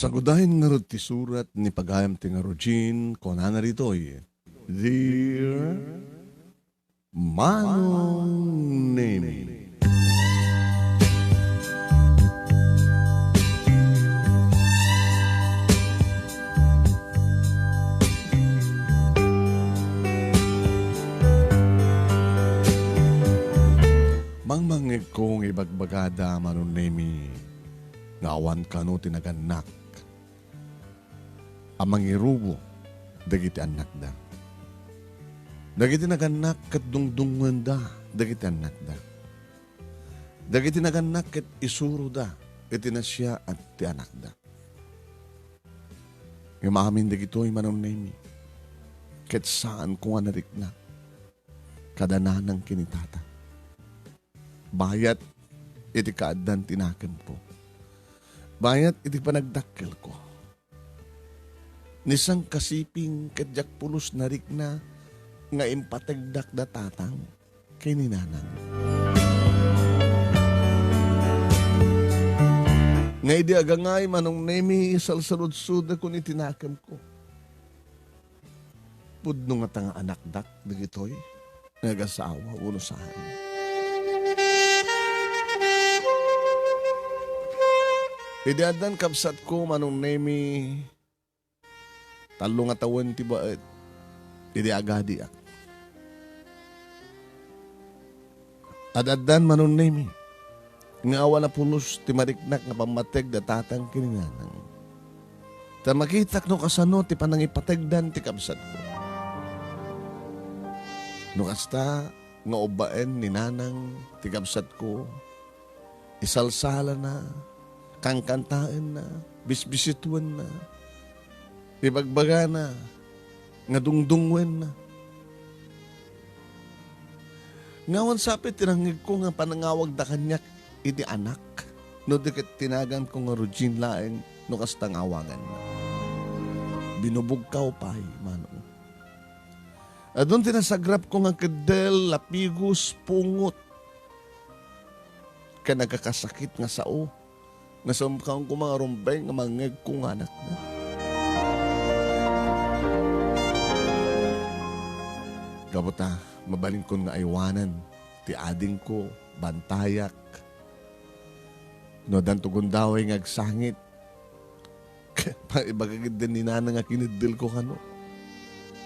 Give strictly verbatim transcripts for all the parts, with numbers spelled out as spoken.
Tagudayen ngarud ti surat ni pagayam ti nga Rugin, kunana ditoy, Dear Manong Nemi. Mangmangngegko nga ibagbagada, Manong Nemi, nga awan kano ti nagannak a mangirubo dagiti annakda. Dagiti nagannak ket dungdungngenda dagiti annakda. Dagiti nagannak ket isuroda iti nasayaat ti anakda. Ngem amin dagitoy, Manong Nemi, ket saanko nga narikna kada nanang ken ni tata. Bayat iti kaaddan ti nakemko. Bayat iti panagdakkelko. Ni sangkasiping ket diak pulos narikna nga impategdak da tatang ken ni nanang. Nga idi agangay, Manong Nemi, isalsaludsodakon iti nakemko. Pudno ngata nga anakdak dagitoy nga agasawa wenno saan? Idi addan kabsatko, Manong Nemi, tallo nga tawen ti baet idi agadiak. Ad-addan, Manong Nemi, nga awan a pulos ti mariknak nga pammateg da tatang ken ni nanang. Ta makitak no kasano ti panangipategdan ti kabsatko. No kasta nga ubbaen ni nanang ti kabsatko, isalsalana, kankantaenna, bisbisituenna, ibagbagana nga dungdungngoenna. Nga awan sapay ti nangngegko nga panangawagda kaniak iti anak, no di ket tinaganko nga Rugin laeng no kasta nga awaganna. Binubugkaw pay, Manong. Adun ti nasagrapko nga keddel, lapigos, pungot, ken agkakasakit nga sao nga sumkaon koma nga rumbeng nga mangngegko nga anakna. Gapu ta, mabalinkon nga aywanen ti adingko, bantayak. No addanto gundaway nga agsangit, paibaga ketdi ni nanang a kineddelko kano.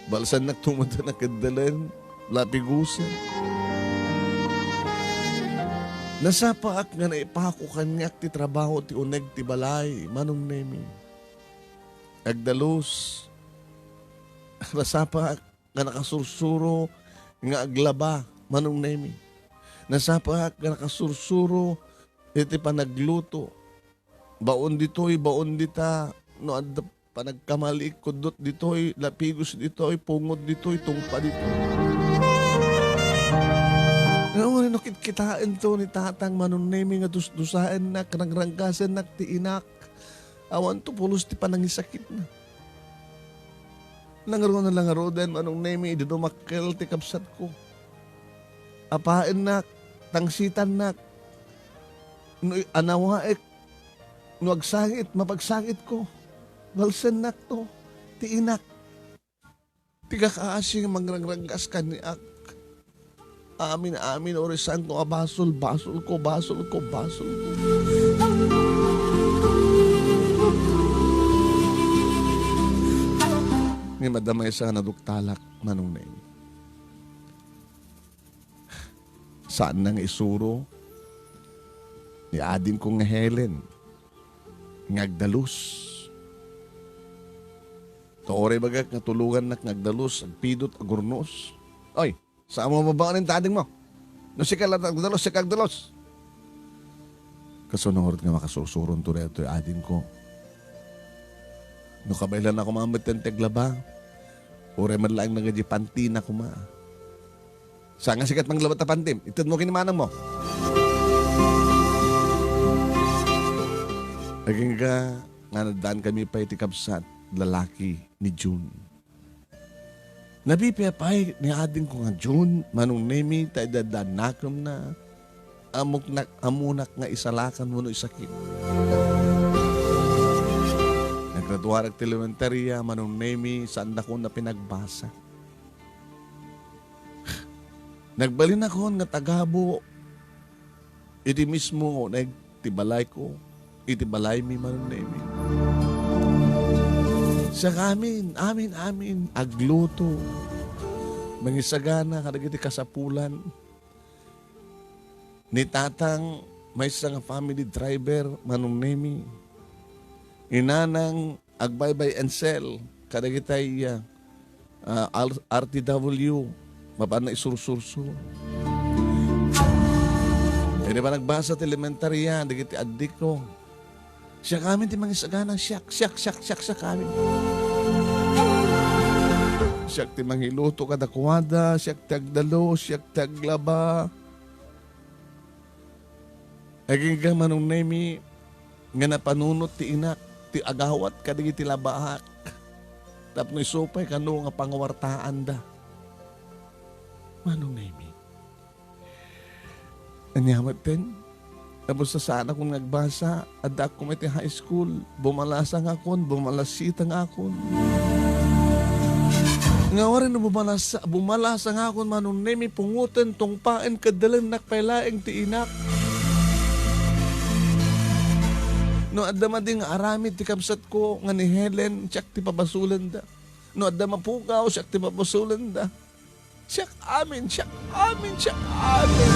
Balsannak tumata a keddelen, lapigosen. Nasapaak nga naipako kaniak ti trabaho ti uneg ti balay, Manong Nemi. Agdalus. Nasapaak nga nakasursuro nga aglaba, Manong Nemi. Nasapaak nga nakasursuro iti panagluto. Baon ditoy, baon dita, no adda panagkamaliik, kudot ditoy, lapigos ditoy, pungot ditoy, tungpa ditoy. Nga uri no kitkitaento ni tatang, Manong Nemi, nga dusdusaennak, rangranggasennak ti inak, awanto pulos ti panangisakitna. Nangruna la ngaruden, Manong Nemi, idi dumakkel ti kabsatko. Apaennak, tangsitannak. No i-, anawaek, no agsangit, mapagsangitko. Balsennakto, ti inak. Ti kakaasi nga mangrangranggas kaniak. Amin, amin, uray saanko a basol, basolko, basolko, basolko. Ngem adda maysa nga naduktalak, Manong Neng. Saanna nga isuro ni adingko nga Helen nga agdalus. Ta uray bagak nga tulongannak nga agdalus, agpidot, agurnos. Oy, saanmo mabaonen ti adingmo? No sika latta agdalus, sika agdalus. Kasano ngarud nga makasursuronto daytoy adingko? No kabaelanna koma metten ti aglaba, uray met laeng nagadi pantina koma. Saan nga sika ti manglaba ta pantim? Itedmo ken ni manangmo. Agingga nga naddaankami pay ti kabsat, lalaki ni June. Nabibiag pay ni adingko nga June, Manong Nemi, ta idadannakemna, ammok-, ammonak nga isalakan wenno isakit. Warag ti elementaria, Manong Nemi, saandakon a pinagbasa. Nagbalinakon nga tagabu iti mismo nga uneg ti balayko, iti balaymi, Manong Nemi. Siak amin, amin, amin, agluto. Mangisagana kadagiti kasapulan. Ni tatang, maysa nga family driver, Manong Nemi. Inanang, agbaybay and sell kadagitay, ah, ah, R-, R T W, mapanna isursurso. Idi panagbasa ti elementarya, dagiti addikko, siak amin ti mangisagana, siak, siak, siak, siak, siak amin. Siak ti mangiluto kadakuada, siak ti agdalo, siak ti aglaba. Agingga, Manong Nemi, nga napanunot ti inak ti agawat kadagiti labaak tapno isu pay kano nga panguwartaanda. Manong Nemi, ania metten, tapos ta saanakon nga agbasa, addaak koma iti high school. Bumalasangakon, bumalasitangakon. Nga awan no bumalasa-, bumalasangakon, Manong Nemi, pungoten, tungpaen, ket dalennak pay laeng ti inak. No adda madi nga aramid ti kabsatko nga ni Helen, siak ti pabasolenda. No adda mapukaw, siak ti pabasolenda. Siak amin, siak amin, siak amin.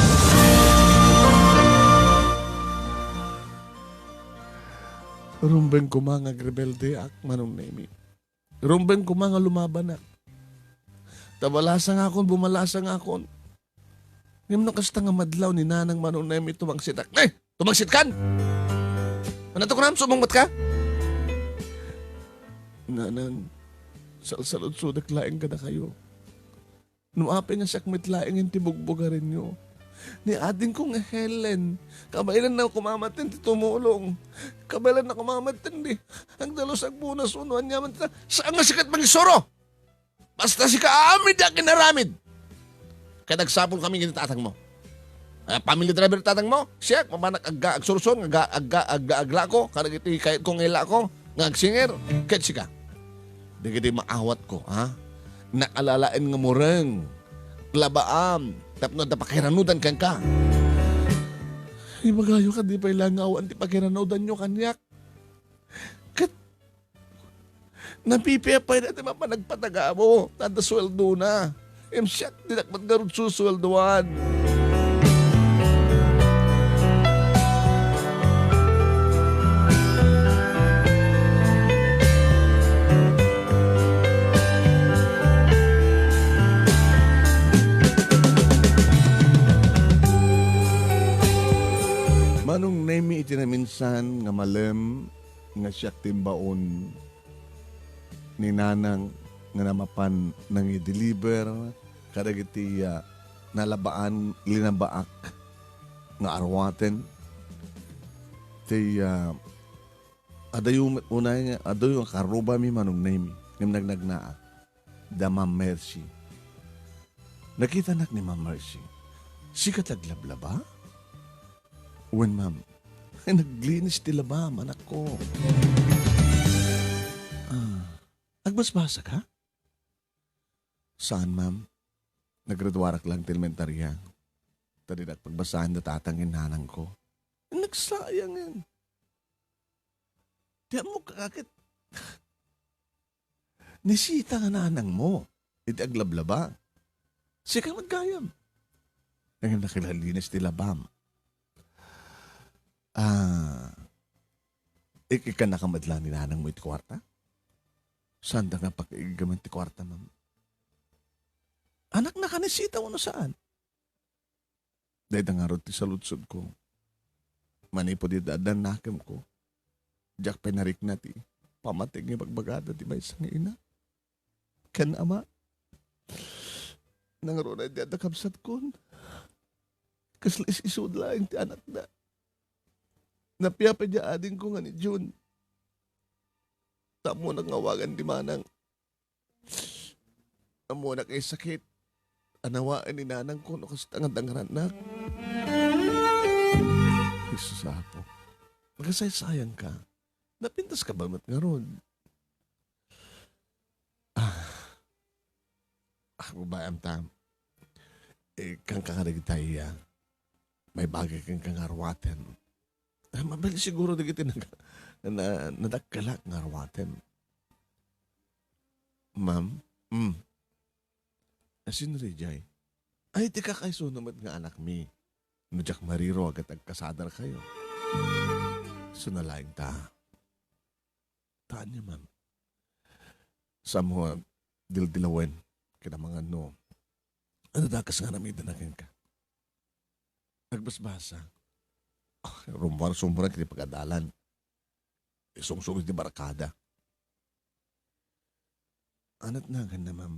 Rumbeng koma nga agrebeldeak, Manong Nemi. Rumbeng koma nga lumabanak. Ta balasangakon, bumalasangakon. Ngem no kasta nga madlaw ni Nanang, Manong Nemi, tumangsitak. Eh! Tumangsit kan! Ano to kunam? Sumungbat ka? Nanang, salsaludsodek laeng kadakayo. No apay nga siak met laeng ti bugbugarenyo. Ni adingko nga Helen, kabaelanna koma metten ti tumulong. Kabaelanna koma metten ti agdalus, agbunas, wenno aniaman ta. Saan nga sika ti mangisuro? Basta sika, amin ti aginaramid. Ket agsapulkami ken ni tatangmo. Ah, family driver tatangmo, siak, mapanak agga-, agsursor, agga-, agga-, agga-, aglako, kadagiti kayatko nga ilako, nga agsinger, ket sika. Dagiti maawatko, ha? Nakalalaen nga mureng, labaam, tapno adda pakiranodan kenka. Ibagayo kadi pay la nga awan ti pakiranodanyo kaniak. Ket napipiapay na ti mapan nagpatagabo, ta adda suweldona. Ngem siak, dinak met ngarud susueldoan. Manong Nemi, iti naminsan nga malem nga siak ti imbaon ni Nanang nga namapan nangideliver kadagiti, ah, nalabaan, linabaak nga arwaten. Ti, ah, adayo met unay nga, adayo nga karrubami, Manong Nemi, ngem nagnagnaak. Da Ma'am Mercy. Nakitanak ni Ma'am Mercy. Sika ti aglablaba? Wen, ma'am. Ay, naglinis ti labam, anakko. Ah, agbasbasa ka? Saan, ma'am. Naggraduarak lang ti elementarya. Ta dinak pagbasaen da tatang ken nanangko. Nagsayangen. Ti ammok ka ket nisita nga nanangmo iti aglablaba. Sika met gayam. Ngem nakilalinis ti labam. Ah, ik-, ikkanaka met la ni nanangmo iti kuarta? Saanda nga pakaiggaman ti kuarta, ma'am? Anakna ka nisita wenno saan? Dayta ngarud ti saludsodko. Manipud iti adda nakemko, diak pay narikna ti pamati nga ibagbagada ti maysa nga ina ken ama. Nangruna iti adda kabsatkon, kasla is-isud laeng ti anakda. Napiapay diay adingko nga ni June. Ta ammonak nga awagan ti manang. Ammonak nga sakit. Anawaen ni nanangko no kasta nga dangrannak. Jesus, Apo. Agasaysayanka. Napintas ka ba met ngarud? babaem ta, eh, kanka nga dagita iya, may bagay kenka nga aruaten. Ah, mabalin siguro dagiti nag-, na, nadakkelak nga aruaten. Ma'am? Mm. Asin rijay. Ay, ti kakaisuna met nga anakmi. No diak mariro, ket agkasadarkayo. Suna laeng ta. Taan niya, ma'am. Saammo nga dildilawen ket amangan no adda kas nga aramidenda kenka. Agbasbasa. Ah, rummuar sumrek ti pagadalan. Isungsong iti barkada. Anat naganna, ma'am?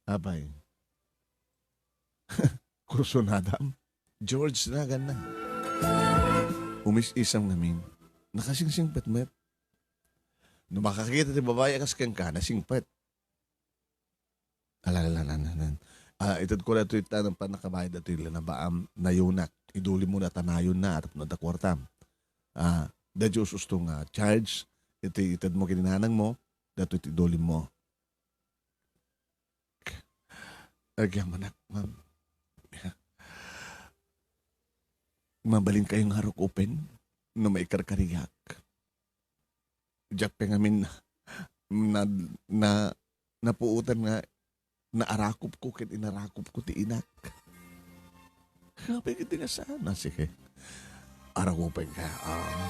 Apay. Kursunadam? George naganna. Umis-isam ngamin. Nakasingsingpet met. No makakita ti babai a kas kenka, nasingpet. Ala, ala, ala, ala, ala. Ah, itedko datoy ta, pannakabayad datoy lanabaam, nayunak. Idulimmo dayta nayonna, tapno adda kuartam. Ah, da Dios usto nga charge, iti itedmo ken ni nanangmo, datoy ti idulimmo. Agyamanak, ma'am. Mabalinkayo nga arukupen no maikarkariak. Diak pay ngamin na, na, na, napuotan nga naarakupko ket inarakupko ti inak. Apay ket ti nga saan? Ah, sige. Arakupenka. Ah.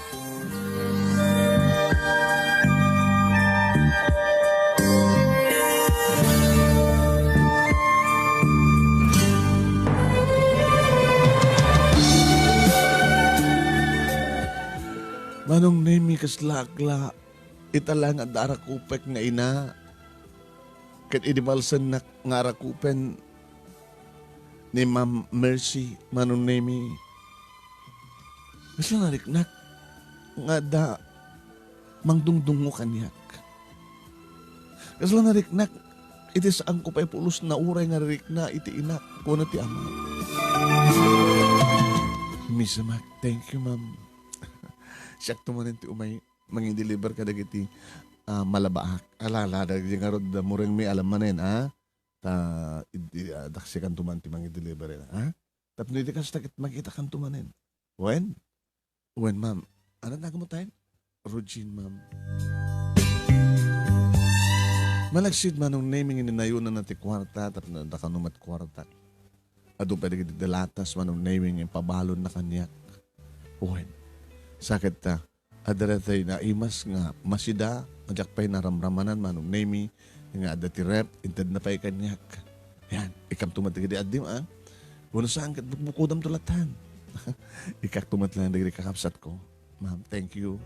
Manong Nemi, kasla akla, ita laeng adda arakupek nga ina, ket idi balsennak nga arakupen ni Ma'am Mercy, Manong Nemi, kasla nariknak nga adda mangdungdungngo kaniak. Kasla nariknak iti saanko pay pulos nga uray nga ririkna iti inak, kuna ti ama. Misamak, thank you, ma'am. Siakto manen ti umay mangideliver kadagiti, ah, malabaak. Ala, ala, dagiti ngarud, ah, murengmi, alam manen, ah. Ta, idi, ah, daksikanto man ti mangideliver, ah. Tapno iti kasta ket makitakanto manen. Wen? Wen, ma'am. Ano nagan mo tayo? Rugin, ma'am. Malaksid, Manong Nemi, nga inayonanna ti kuarta, tapno adda kano met kuarta. Adu pay dagiti dalatas, Manong Nemi, nga impabalonna kaniak. Wen. Sakit ta. Adda daytoy naimas nga masida, nga diak pay naramramanan, Manong Nemi, nga adda ti rep, intedna pay kaniak. Yan, ikkamto met dagiti addim, ah. Wenno saan ket bukbukodamto latan. Ikkakto met laeng dagiti kakabsatko. Ma'am, thank you.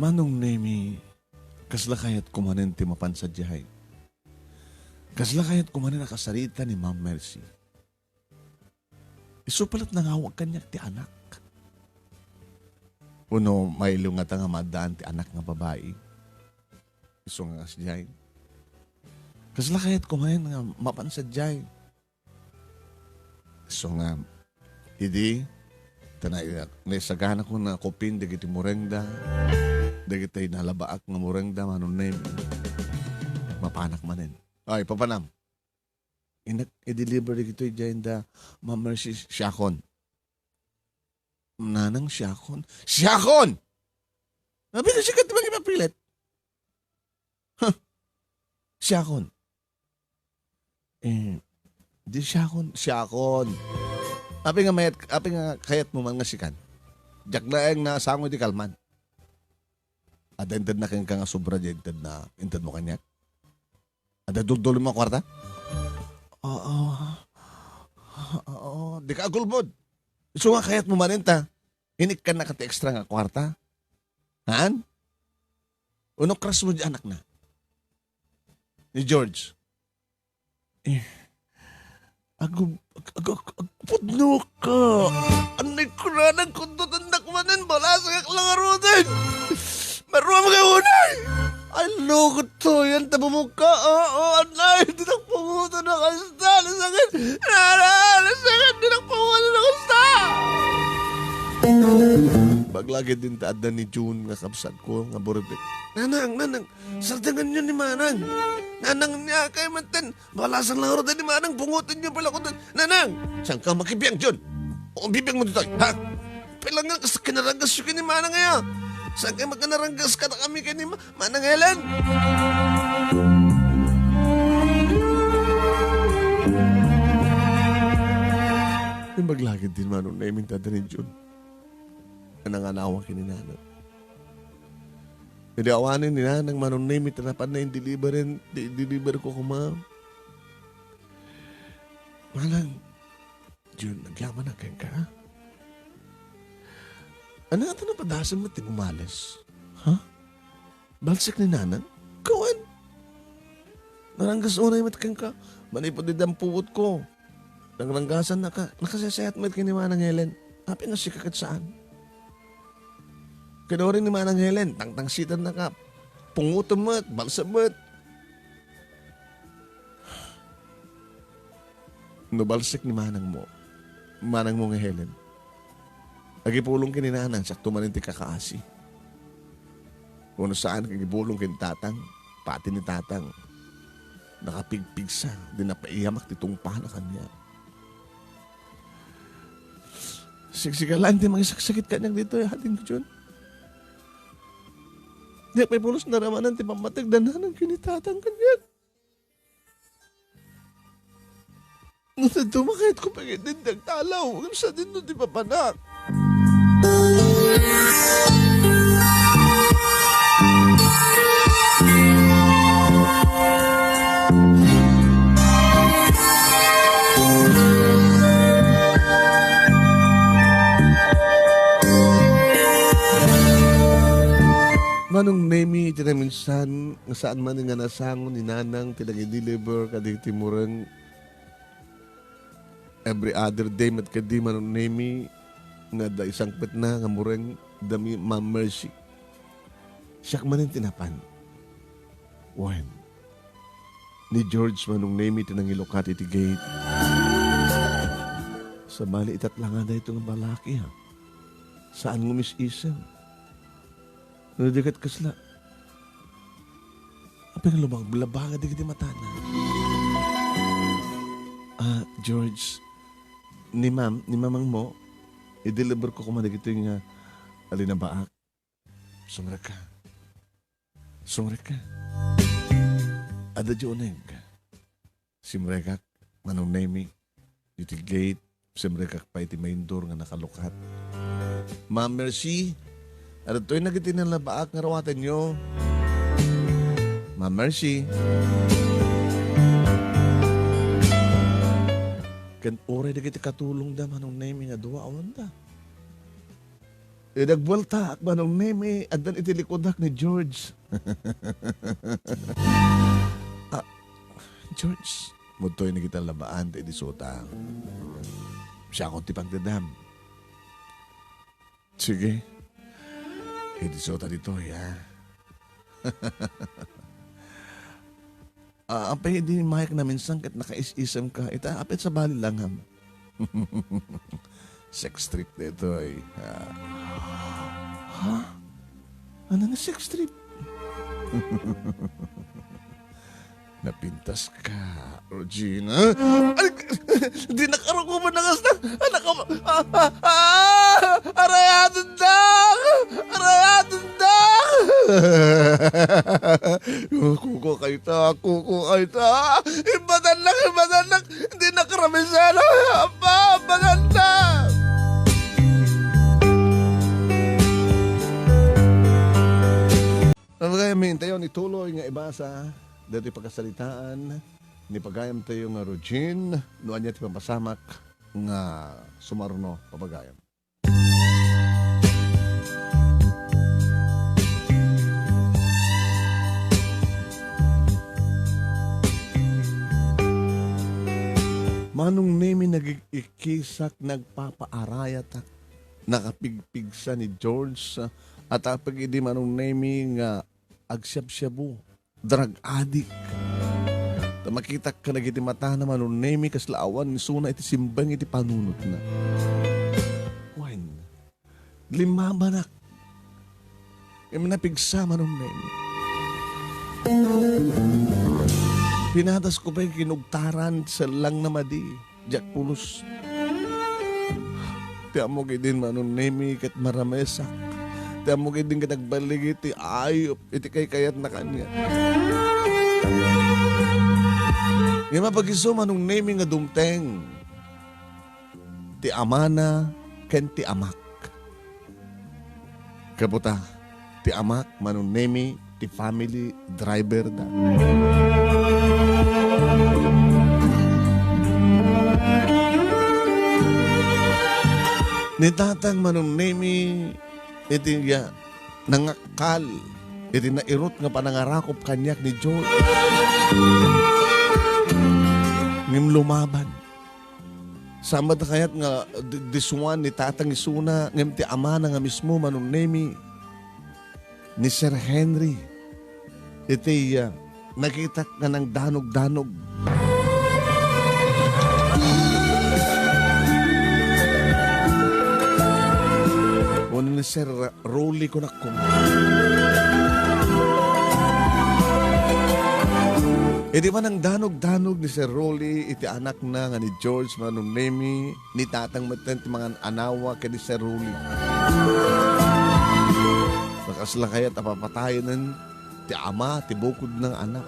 Manong Nemi, kasla kayatko manen ti mapan sadiay? Kasla kayatko manen a kasarita ni Ma'am Mercy? Isu pay la't nangawag kaniak ti anak. Wenno mailiw ngata nga maaddaan ti anak nga babai? Isu nga kasdiay. Kasla kayatko manen nga mapan sadiay? Isu nga, idi, ta na-, naisaganakon a kupin dagiti murengda, dagiti nalabaak nga murengda, Manong Nemi, mapanak manen. Ay, papanam. Inak-, i-deliver dagitoy diay da Ma'am Mercy, siakon. Nanang, siakon? Siakon! Apay nga sika ti mangipapilit? Huh! Siakon. Eh, di siakon, siakon. Apay nga mayat, apay nga kayatmo man nga sikan? Diak laeng nasango iti kalman. Adda intedna kenka nga sobra diay intedna, intedmo kaniak? Adda duldulim a kuarta? Oo. Oo. Dika agulbod. Isu nga kayatmo manen ta inikkannaka ti extra nga kuarta? Haan? Wenno crush mo diay anakna? Ni George? Eh, agub-, ag-, ag-, ag-, agpudno ka. Anay ko na, nagkundotandak manen, balasagak lang aruden. Maruam ka unay! Ay, loko to, yan, tabumog ka. Oo, anay, di nakpungutan na kasta. Nasakit. Nana, nasakit, di nakpungutan na kasta. Baglagid din ta adda ni June nga kabsat ko nga buribik. Nanang, nanang, sardangan yun ni Manang. Nanang niya kay manten. Balasan lang ro ni Manang, pungutan niyo pala ko doon. Nanang, saan ka makibiang, June? O, bibiang mo dito, ha? Pila nga kas-, kinaranggas yung kini Manang aya. Saan kayo magkanaranggas ka na kami kini Ma-, Manang Helen? Yung maglagid din, Manong Nemi, tada ni Jun. Ang nanganawa kini Nanang. Idi awanen ni Nanang, Manong Nemi, tinapan na in-deliverin, di-deliver ko kuma. Manang, Jun, agyaman na kenka. Ano nga ito napadasem mo ti bumales? Ha? Balsek ni Nanang? Kawan! Naranggas unay met kenka. Manipod di dampuot ko. Nangranggasan naka, nakasesayat met kini Manang Helen. Apin na sika ket saan? Kinuri ni Manang Helen, tangtangsitan naka. Pungutom met, balsem met. No balsek ni manang mo, manang mo nga Helen, agipulong ken ni nanang, siak to manen ti kakaasi. Wenno saan, agipulong ken tatang, pati ni tatang, nakapigpigsa, di napaiyamak ti tungpana kaniak. Siksika laeng ti mangisaksakit kaniak ditoy, adingko, Jun. Diak pay pulos naramanan ti pammateg da nanang ken ni tatang kaniak. No sadto, makayat ko pay ket din ti agtalaw, ngem sadin no ti papanak. Manong Nemi, iti naminsan, nga saan man nga nasango ni Nanang ti nangideliver kadagiti mureng every other day met kadi, Manong Nemi, nga adda isangpetna nga mureng da mi-, Ma'am Mercy. Siak manen ti napan. Wen, ni George, Manong Nemi, ti nangilukat iti gate. Sabali, itatla nga dayto nga balaki, ha? Saan nga umis-isem. No di ket kasla, apay nga lumaglabanga dagiti matana? Ah, George, ni ma'am, ni mamangmo, i-deliver ko koma dagitoy nga alinabaak. Sumrekka. Sumrekka. Adda di uneg. Simrekak, Manong Nemi, iti gate, simrekak pay iti main door nga nakalukat. Ma'am Mercy, adtoy dagiti nalabaak nga ruatenyo. Ma'am Mercy. Ken uray dagiti katulongda, Manong Nemi, nga dua, awan da. Idi agbueltaak, Manong Nemi, addan iti likudak ni George. Ah, George, mudtoy ni kita labaan ta idi suta. Siakon ti pagdadam. Sige. Idi suta ditoy, ha? Ah, apay idi mayat naminsan ket nakaisisem ka. Ita, apay sabali lang, ham. Sex trip ditoy. Ah. Ha? Ano nga sex trip? Napintas ka, Regina. Ay, di nakarukuman na kasta. Anak ko, ah, ah, ah, aray, atendak! Aray, atendak! Kuko kayta, kuko kayta. Imbatan lang, imbatan lang. Di nakaramisela. Apa, imbatan lang. Pagayam, intayon ituloy nga ibasa ditoy pakasaritaan ni pagayam tayo nga Rogin, no ania ti mapasamak nga sumarno, papagayam. Manong Nemi, nagik-ikisak, nagpapaarayatak. Nakapigpigsa ni George, ah, at apag idi Manong Nemi nga agsiabsiabu, drug addict. Ta makitak kadagiti matana, Manong Nemi, kasla awan isuna iti simbeng iti panunotna. Wen, limmabanak. Ngem napigsa, Manong Nemi. Pinatasko pay kinugtaran, sellang na madi. Diak pulos. Ti ammok idin, Manong Nemi, ket maramesak. Ti ammok idin ket agballigi ti ayup iti kaykayatna kaniak. Ngem apag-isu, Manong Nemi, nga dumteng ti amana ken ti amak. Kaputa, ti amak, Manong Nemi, ti family driver da. Ni tatang, Manong Nemi, iti, ya, nangakkal iti nairut nga panangarakup kaniak ni Joy. Ngem lumaban. Saan met kayat nga di-, disuan ni tatang isuna, ngem ti amana nga mismo, Manong Nemi, ni Sir Henry, iti, ah, nakitak nga nangdanogdanog. Wenno ni Sir Rolly, kunak koma. Idi man nangdanogdanog ni Sir Rolly iti anakna nga ni George, Manong Nemi, ni tatang metten ti mangan-anawa ken ni Sir Rolly. Kasla kayat a papatayen ti ama ti bukodna nga anak.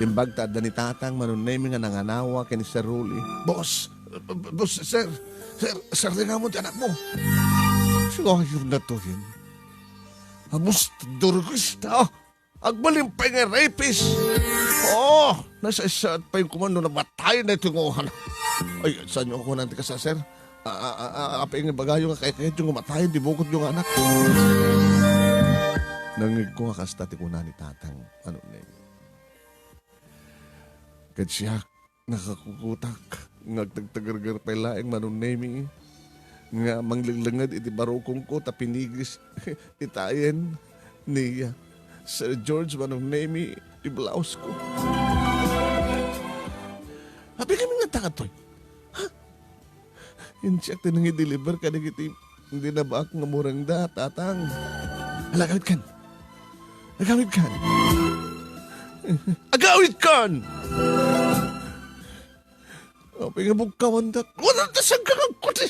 Imbag ta adda ni tatang, Manong Nemi, nga nanganawa ken ni Sir Rolly. Boss, B-, b-, boss, sir, sir, sir, tinamon ti anakmo. Sino ayon na to yun? Abus, durgusta. Agbalin pay nga rapist. Oh, nasaysat pay koma no namatayen na iti nguana. Ay, saan nyo ako nang tikasa, sir? A, a, a, a, apay nga ibagayo nga kaykayatyo nga matayen ti bukodyo nga anak. Nangngegko nga kasta ti kuna ni tatang, Manong Nemi. Ket siak, nakakukutak nga agtagtagerger pay laeng, Manong Nemi, nga manglenglenged iti barukongko ta pinigis itayen ni Sir George, Manong Nemi, ti blouse ko. Apay kami nga takatoy? Ha? Insiak ti nangi-deliver kadagiti dinabaak nga murangda, tatang. Agawidkan! Agawidkan! Agawidkan! Apay nga bugkawandak? Wadanta sangka nga kuti!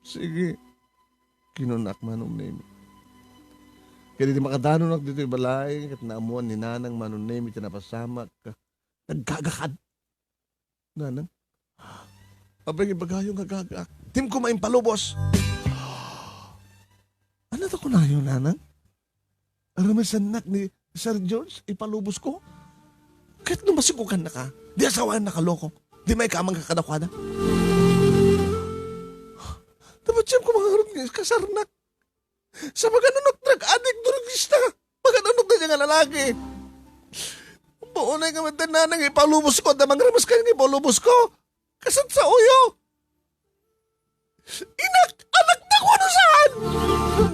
Sige, kinunak, Manong Nemi. Ket idi makadanonak ditoy balay, ket naammuan ni Nanang, Manong Nemi, ti napasamak, naggagakan. Nanang, apay nga ibagayo nga agagak? Dim koma impalubos. Ania ti kunayo, Nanang? Aramesennak ni Sir George, ipalubos ko? Ket no masigukan na ka, di asawaen na ka, loko. Di maikaman ka kadakuada. Dapat siyam ko mangarod nga kasarnak. Sa magananok drug addict, drugista. Magananok na siya nga lalaki. Puunay nga madda, Nanang, ipalubos ko. Adda mangramas ka nga ipalubos ko. Kasat sa uyo. Inak, anak na ko, ano saan?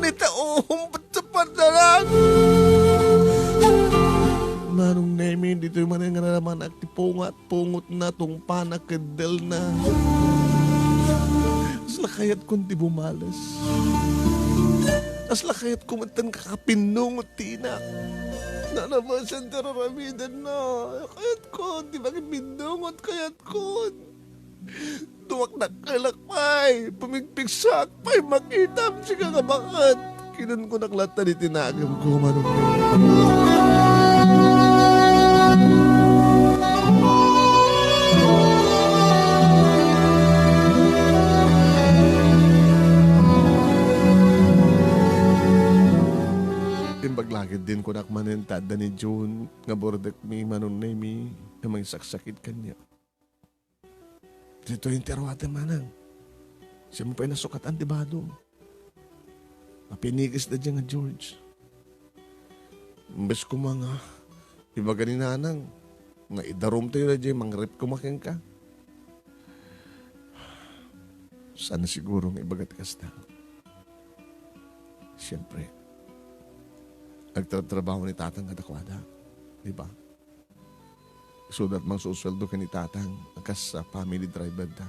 Nita, oh, umpat sa pandanan. Manong Nemi, ditoy man nga naman ti pungat, pungot na, tungpana, keddel na. Kasla kayat kon ti bumales. Kasla kayat ko metten kakapinnungot ti inak. Nanabasan ti raramidan na. Kayat ko, ti makipinnungot, kayat ko. Dumakdakkelak pay, pumigpigsaak pay, makitam sika nga baket. Kinunkunak latta diti nagem ko, Manong Nemi. Imbag la ketdin kunak manen ta adda ni June nga burdekmi, Manong Nemi, nga mangsaksakit kaniak. Ditoy ti aruatem, Manang. Siya mo pay nasukatan ti badom. Mapinigis da dyan nga George. Imbes koma nga ibaga ni Nanang nga idarum tayo na dyan, mangrep koma kenka. Sana siguro nga ibaga ti kasta. Siyempre, Agtratrabaho ni Tatang kadakuada. Di ba? Isuda ti mangsusueldo ken ni Tatang, kas, ah, family driver da.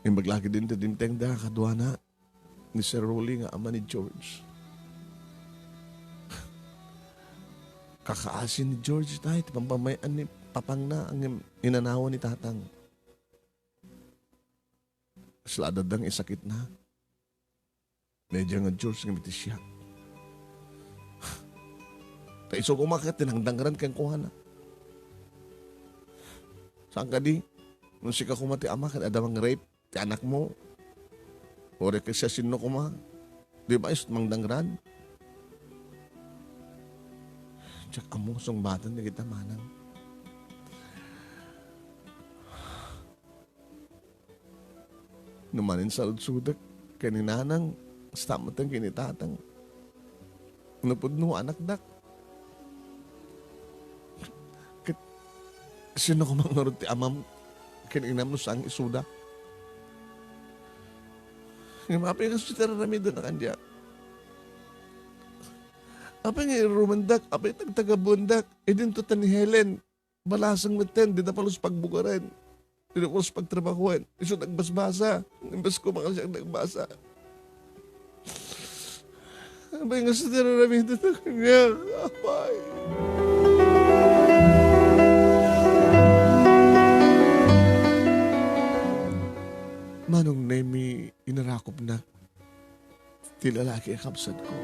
Imbag la ketdin ti dimtengda, kaduana, ni Sir Rolly nga ama ni George. Kakaasi ni George tay, ti pampamay-an ni papangna, ngem inanawan ni Tatang. Kasla adda nga isakitna. Daydiay nga George nga miti siak. Ta isu koma ket ti nangdangran kenkuana. Saan kadi? No sika koma ti ama ket adda mang-rape ti anakmo. Uray ket siasino koma. Di ba, isu ti mangdangran? Diak ammo, sungbatan dagita, manang. No maninsaludsodek ken ni Nanang, kasta met ken ni Tatang. No pudno, anakdak. Ket sino koma ngarud ti amam ken inam no saan nga isuda? Ngem apay nga isu ti ar-aramidenda kaniak? Apay nga irumendak? Apay nga agtagabuendak? Idinto ta ni Helen. Balasang metten, dida pulos pagbugaren. Dida pulos pagtrabahoen. Isu nagbasbasa. Imbes ko makasiak nagbasa. Apay nga isu ti ar-aramidenda kaniak, apay. Manong Nemi, inarakopnak ti lalaki a kabsatko.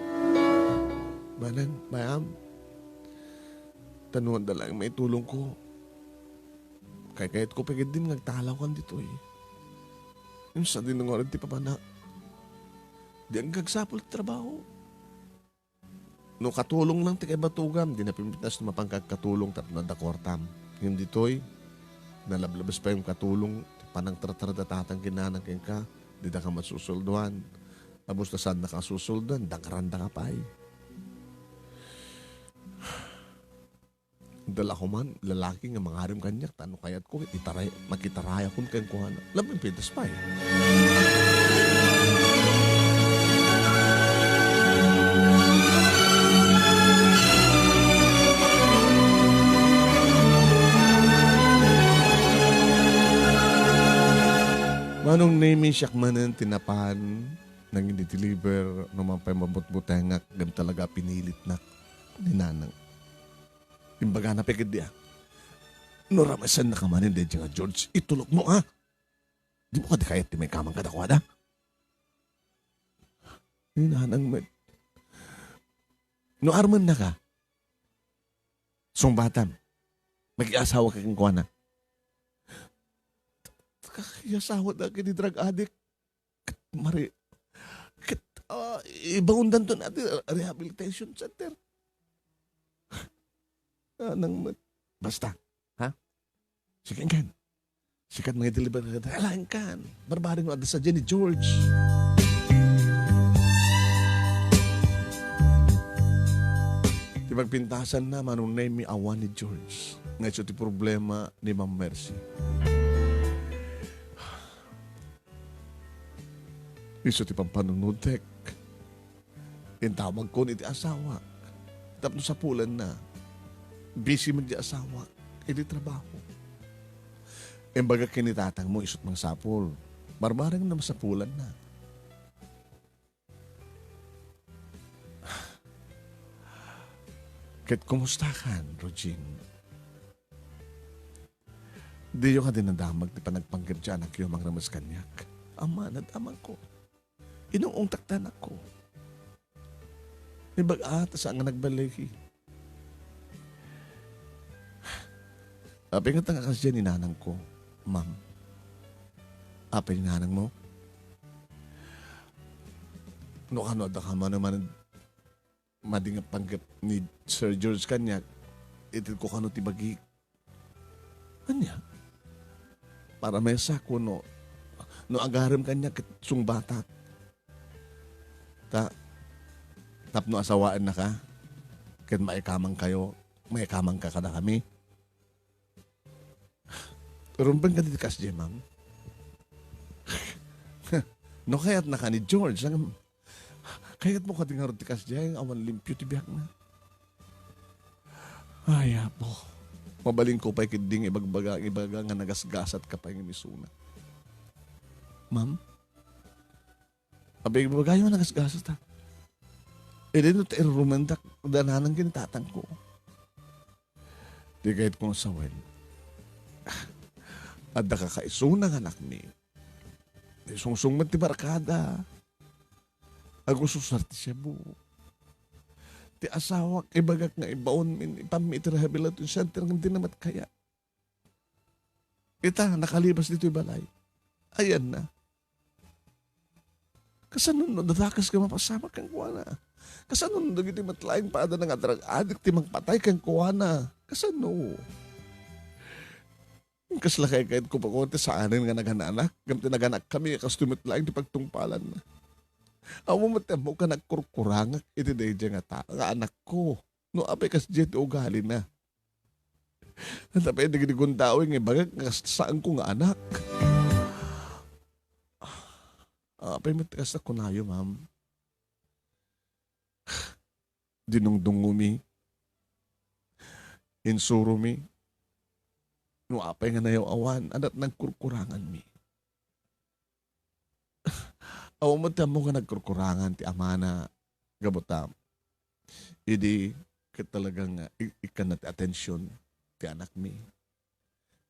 Manang, mayam, ta no adda laeng maitulongko, kaykayatko pay ketdin nga agtalawkan ditoy. Ngem sadino ngarud ti papanak? Diak agsapul ti trabaho. No katulong lang ti kaibatogam, dina pimpintas no mapanka agkatulong tapno adda kuartam. Ngem ditoy, nalablabes pay nga katulong ti panangtratrada tatang ken nanang kenka, didaka masusueldoan. Tapos ta saannaka a susueldoan, dangrandaka pay. Adda la koman lalaki nga mangarem kaniak, ta no kayatko, itaray-, makitarayakon kenkuana. Labi pitas pay. Manong Nemi, siak manen ti napan nangin-deliver no man pay mabutbutengak, ngem talaga a pinilitnak ni Nanang. Imbagana pay ketdi a, "No ramesennaka manen daydiay nga George, itulokmo, a? Dimo kadi kayat ti maikamang kadakuada?" Ni Nanang met, "No armennaka, sungbatam, makiasawaka kenkuana." Kakiasawa dagiti drug addict. Ket mari-, ket, ah, ibaondanto na ti rehabilitation center. Nanang met. Basta, ha? Sige, inkan. Sikat mangideliver ka. Ala, inkan. Barbareng no adda sadiay ni George. Ti pagpintasanna, Manong Nemi, awan ni George. Nga isu ti problema ni Ma'am Mercy. Isu ti pampanunodek. Intawagkon iti asawak tapno sapulenna. Busy met ti asawak iti trabaho. Imbagak ken ni tatangmo, isut' mangsapul. Barbareng no masapulanna. Ket kumustakan, Rogin? Diyo kadi nadamag ti panagpanggep ti anakyo a mangremes kaniak? Amana, nadamagko. Inung-ungtak ti anakko. Nibag-a, ta saan nga nagbaligi. Apay ngata nga kasdiay ni nanangko, ma'am? Apay ni nanangmo? No kano adda ka manuman madi nga panggep ni Sir George kaniak, itedko kano ti bagik. Ania? Para maysa ko no, no agarem kaniak ket sungbatak. Ta, tapno asawaennaka, ket maikamangkayo, maikamangka kadakami. Rumbeng kadi ti kasdiay, ma'am? No kayatnaka ni George, ang-, Kayatmo kadi ngarud ti kasdiay nga awan limpio ti biagna? Ay, Apo, mabalinko pay ketdi nga ibagbaga, ibaga nga nagasgasatka pay nga misuna. Ma'am? Apay, ibagayo nga nagasgasat, ha? Idi no ta irurumendak, dananan ken ni tatangko. Ti kayatko nga sawen, adda kakaisuna nga anakmi. Ti sungsong met ti barkada. Agususar ti shabu. Ti asawak, ibagak nga ibaonmin, ipammi iti rehabilitation center, ngem dina met kayat. Ita, nakalibas ditoy balay. Ayanna. Kasano no dadakas nga mapasamak kenkuana? Kasano no dagiti met laeng pada nga drug addict ti mangpatay kenkuana? Kasano? Kasla kay kayatko pay koma ti saanen nga nagananak, ngem ti naganakkami, kastoy met laeng ti pagtungpalanna. Awan met ti ammok a nagkurkurangak iti daydiay nga ta-, nga anakko. No apay kasdiay ti ugalina. Ata pay dagiti gundaway nga ibagak nga saanko nga anak. Apay met kasta kunayo, ma'am? Dinungdungomi, insuromi, no apay nga nayaw-awan, ada't nagkurkuranganmi. Awan met ti ammok nga nagkurkurangan ti amana gapu ta idi ket talaga nga i-, ikkanna ti atension ti anakmi.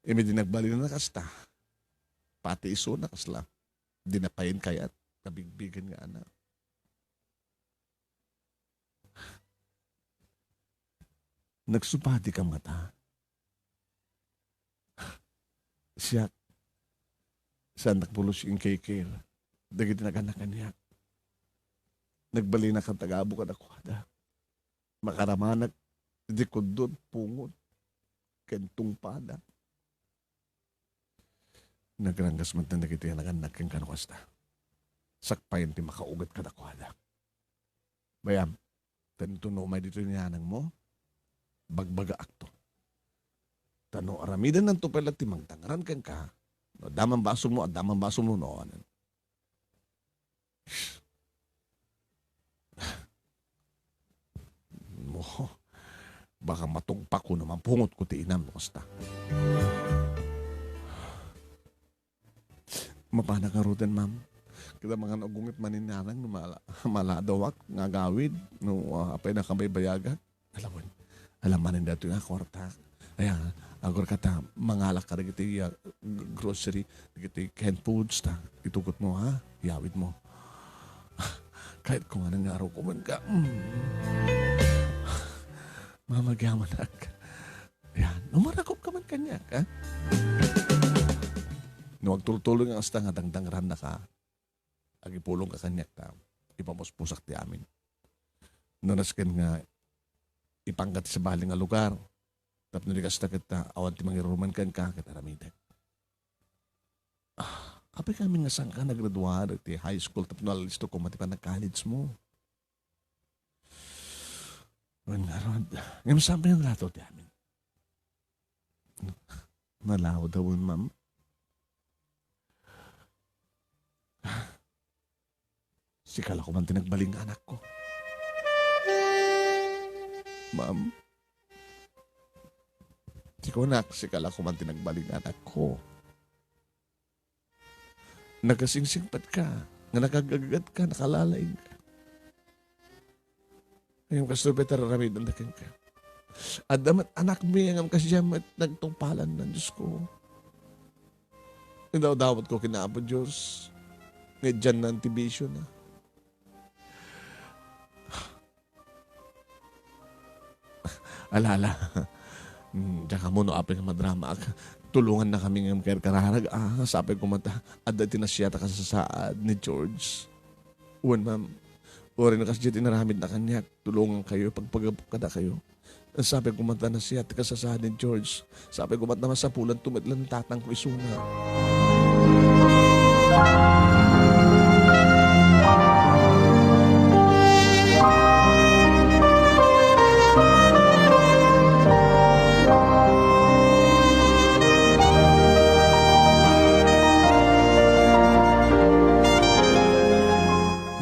Idi nagbalinna kasta, pati isuna kasla, dina pay kayat, kabigbigen nga anak. Nagsupadi ka ngata? Siak, saannak pulos inkaykayo dagiti naganakan kaniak. Nagbalinak a tagabu kadakuada. Makaramanak iti kuddo, pungot, ken tungpada. Nagranggas met dagiti naganakan kenka no kasta. Sakpayen ti makaugat kadakuada. Bayam, ta inton no umay ditoy ni nanangmo, bagbagaakto. Ta no aramidennanto pay laeng ti mangdangran kenka, no adda man basol mo, adda man basol mo, no, awanen. Mo, baka matungpakko no mampungotko ti inam no kasta. Mapanak ngaruden, ma'am. Ket amangan aggunget manen ni nanang no mala-, maladawak nga agawid, no, ah, apay nakabaybayagak. Ala wen, ala manen daytoy nga kuarta. Aya, agurka ta, mangalak ka dagiti, ah, g-, grocery, dagiti canned foods ta, itugotmo, ha? Iyawidmo. Kayatko nga nangarok, uman ka. Mm. Mamagyamanak. Ayan. Umarakop ka man kaniak, ha? No agtultuloy nga kasta nga dangdangrannaka, agipulongka kaniak ta ipamuspusak ti amin. No nasken nga ipangka ti sabali nga lugar, tapno di kasta ket, ah, awan ti mangiruruman kenka ket aramidek. Ah, apay kami nga sangka naggraduar ti high school tapno alisto koma ti panag-college mo? Wen ngarud, ngem saan pay nga nalato ti amin? Nalawdawen, ma'am. Sika la koman ti nagbalin nga anakko. Ma'am, ti kunak, sika la koman ti nagbalin nga anakko. Nakasingsingpetka, nga nakagagatka, nakalalayka. Ngem kastoy pay ti ar-aramidenda kenka. Adda met anakmi, ngem kasdiay met nagtungpalanna, Diosko. Idawdawatko ken Apo Dios nga idianna ti bisiona. Ala, ala. Hmm, diak ammo no apay nga madramaak. Tulongannakami ngem karkararag, ah, sapay koma ta adda ti nasiat a kasasaad ni George. Wen, ma'am. Uray no kasdiay ti inaramidna kaniak, tulongankayo, pagpagabuk kadakayo. Sapay koma ta nasiat ti kasasaad ni George. Sapay koma ta masapulanto met laeng ni tatangko isuna.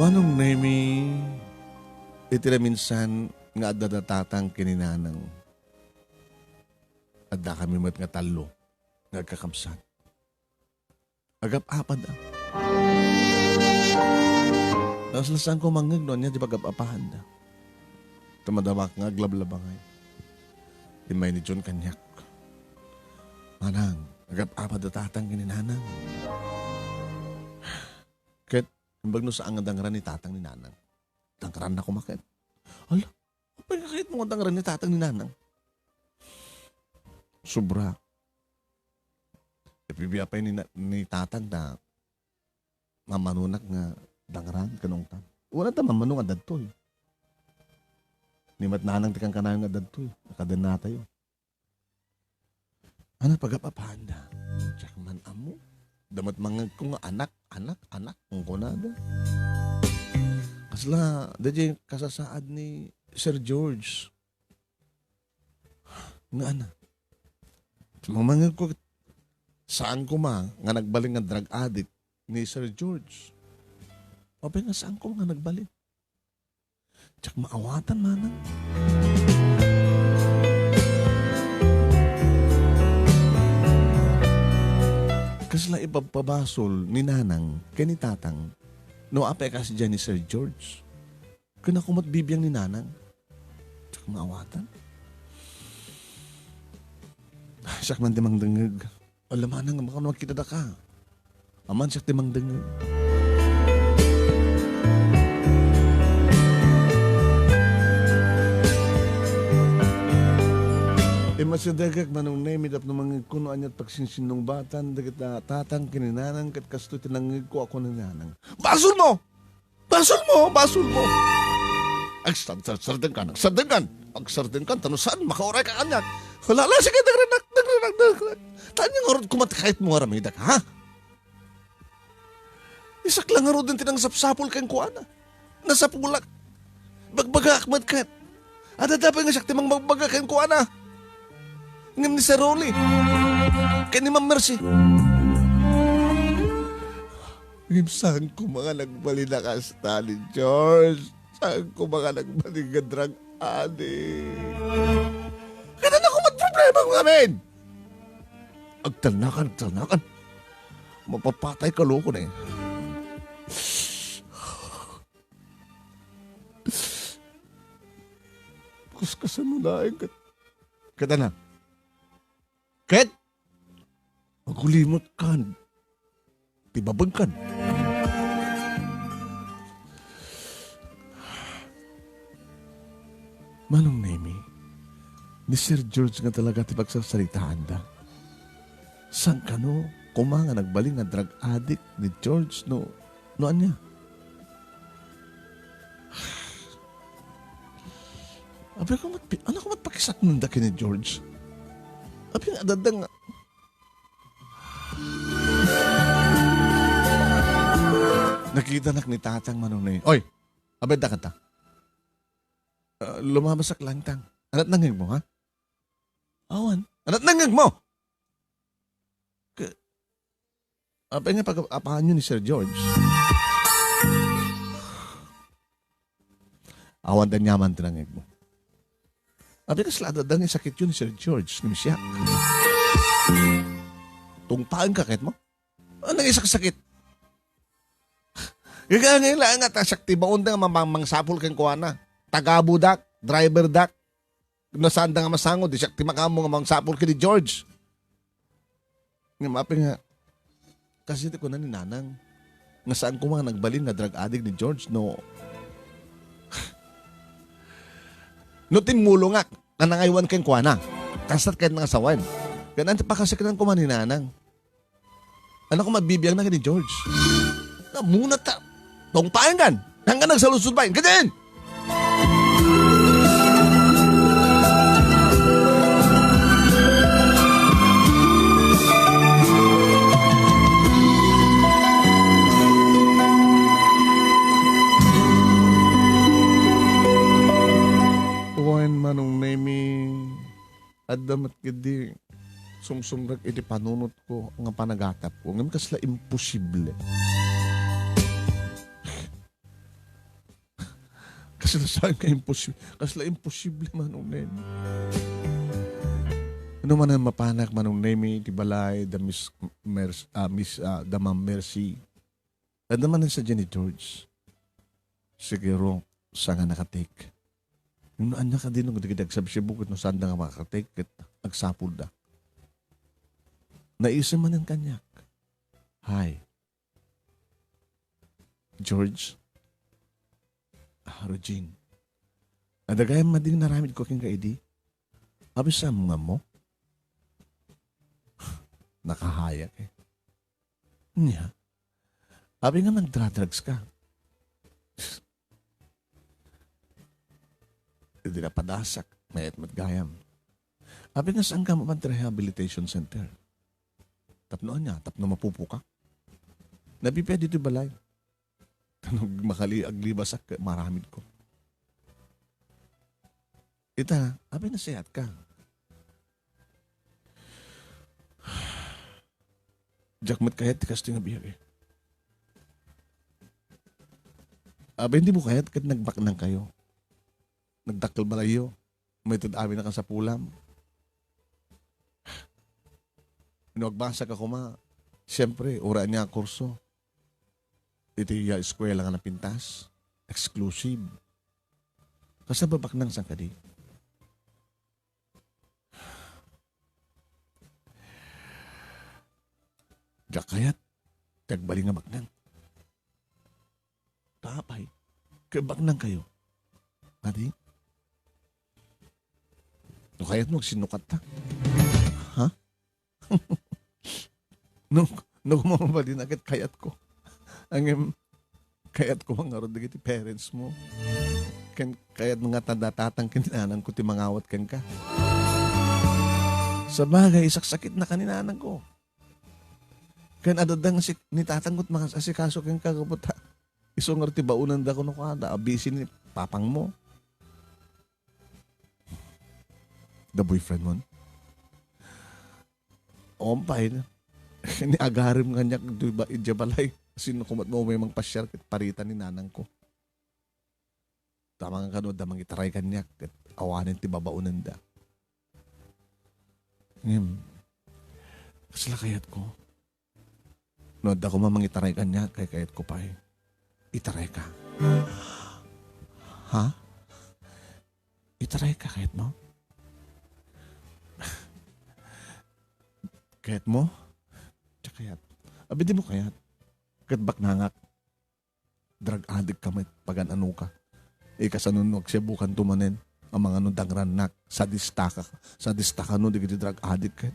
Manong Nemy, Iti naminsan nga adda da tatang ken ni nanang, adda kami met nga tallo nga agkakabsat. Agap-apad a. Naslasanko mangngeg no ania ti pagap-apahanda. Ta madawak nga aglablabangay. Immay ni John kaniak, "Manang, agap-apad a tatang ken ni nanang." Ket, imbag no saan nga dangran ni tatang ni nanang. Dangran na kumaket. Ala, apay nga kayat mo nga dangran ni tatang ni nanang? Sobra. Ipibiya pay ni na-, ni tatang na mamanunak nga dangran ken ungtan. Wala ta mamano nga dadtoy. Ni met nanang ti kankanayon nga dadtoy. Nakadennatayo. Ano, pagap-apanda? Diak man ammo. Damat mangngegko nga anak, anak, anak, ang kunada. Kasla, dayjay kasasaad ni Sir George. Nga ana. Mamangngegko, saan koma nga nagbalin nga drug addict ni Sir George. Apay nga saan koma nga nagbalin? Diak maawatan, manang. Kasla ipabpabasol ni nanang ken ni tatang no apay kas dia ni Sir George. Ken ako met bibiang ni nanang. Diak maawatan. Siak man ti mangdengngeg. Ala, manang, makaano makita daka? Aman siak ti mangdengngeg. Immasidegek, Manong Nemi, tapno mangngegko no aniat pagsinsinnungbatan dagiti tatang ken ni nanang, ket kastoy ti nangngegko a kuna ni nanang. Basolmo! Basolmo, basolmo. Agsardengkan, agsardengkan. Agsardengkan, ta no saan, makaurayka kaniak. Hala, hala, sige, dagrenak, dagrenak, dagrenak. Ta ania ngarud koma ti kayatmo nga aramidek, ha? Isak la ngaruden ti nangsapsapul kenkuana. Nasapulak. Bagbagaak met ket. Adda pay nga siak ti mangbagbaga kenkuana. Ngem ni Sir Rolly ken ni Ma'am Mercy. Ngem saan koma nga nagbalin a kasta ni George? Saan koma nga nagbalin nga drug addict? Ket ania koma ti problema ngamin? Agtalnakan, agtalnakan. Mapapatay ka, loko na eh. Kaskasano laeng ket, ket ania? Ket agulimot kan ti babagkan. Manong Nemi, ni Sir George nga talaga ti pagsasalitaanda. Saan kano koma nga nagbalin nga drug addict ni George no, no ania? Apay ko mat-, ano ko mat pakisaknenda ken ni George? Apay nga adda nga. Nakitanak ni Tatang Manong Nemi. Oy! Abay, dakata. Ah, lumabasak lang tang. Anat nangeg mo, ha? Awan. Anat nangeg mo? Ka-, apay nga pag-apahan yun ni Sir George? Awan da niyaman tinangeg mo. Apay kasla adda nga sakit yun ni Sir George, ni siya. Tungpaen ka, kahit mo? Anong isaksakit? Gagangay lang nga, ta siak ti baon da nga mamang-, mangsapul kenkuana. Tagabudak, driver dak. No saan da nga masango, di siak ti makaammo nga mangsapul ken ni George. Nga mapi nga, kasi ti kuna ni Nanang, nga saan ko nga nagbalin nga drug addict ni George, no? No timmulongak, nga nangaywan kenkuana. Kasat ket nga sawen. Ket ante pakasakit koma ni Nanang. Anak ko, mabibiang na ni George. Namuna ta. Tungpaen kan. Hanggang nagsaludsod pa. Ganyan! Wen, Manong Nemi. Adda met ketdi sumsumrek iti panunotko nga panagatapko, ngem kasla imposible. Sinasabi nga imposi-, kasla imposible, Manong Nemi. Ano man ang mapanak, Manong Nemi, ti balay, da Miss Mer-, ah, Miss, ah, da Ma'am Mercy. Adda man sa Jenny George. Siguro, sa nga nakatik. Yung anya ka din, nung digdi agsabsibo, ket no saan da nga makatik, ket agsapul da. Naisem manen kaniak. Hi. George. Ah, Regine. Adda gayam mading naramid ko kenka idi. Abi sa nga mo? Nakahayak eh. Nya? Abi nga nagdra-drugs ka. Idi napadasak, mayat met gayam. Abi nga saan ka mapan ti rehabilitation center? Tapno anya, tapno mapupo ka? Nabipia ditoy balay. Tapno makali-, aglibasak, maramid ko. Ita, abi nasayaat ka. Diak met kayat ti kastoy nga biag eh. Abi, hindi mo kayat ket nagbaknang kayo. Nagdakkel balayyo. Mayted amin a kasapulam. No agbasa ka koma, siyempre, uray ania a kurso. Iti iya eskwela nga napintas, exclusive. Kasla babaknang san kadi? Diak kayat, ti agbalin nga baknang. Ta apay, ket baknang kayo. Adi? No kayat mo, agsinnukat ta. Ha? No, no, mabalin a ket kayat ko. Ngem, kayat ko nga ngarud dagiti parents mo. Ken kayat nga ta-, tatang ken nanang ko ti mangawat kenka. Sabagay, isaksakit na ka ni nanang ko. Ken adda nga si, ni tatang ko ti mangasikaso kenka, gapu ta isu ngarud ti baonanda kuno kada, a busy ni papang mo. The boyfriend mo? Ompay na. Ni agarem nga niya, di ba, idiay balay. Sino kumat mo may mangpasyar ket parita ni nanang ko. Tama nga kano, da mangitaray kaniak, ket awanen ti babaonenda. Ngem, kasla kayat ko. No adda koma mangitaray kaniak, kay kayat ko pay. Itaray ka. Ha? Itaray ka, kayat mo? Kayat mo? Diak kayat. Abi, di mo kayat. Ket baknangak. Drug addict ka met, pagan-ano ka. Ikasano no agsiabukanto manen a mangano dangrannak, sadista ka, sadista ka no, dagiti drug addict ket.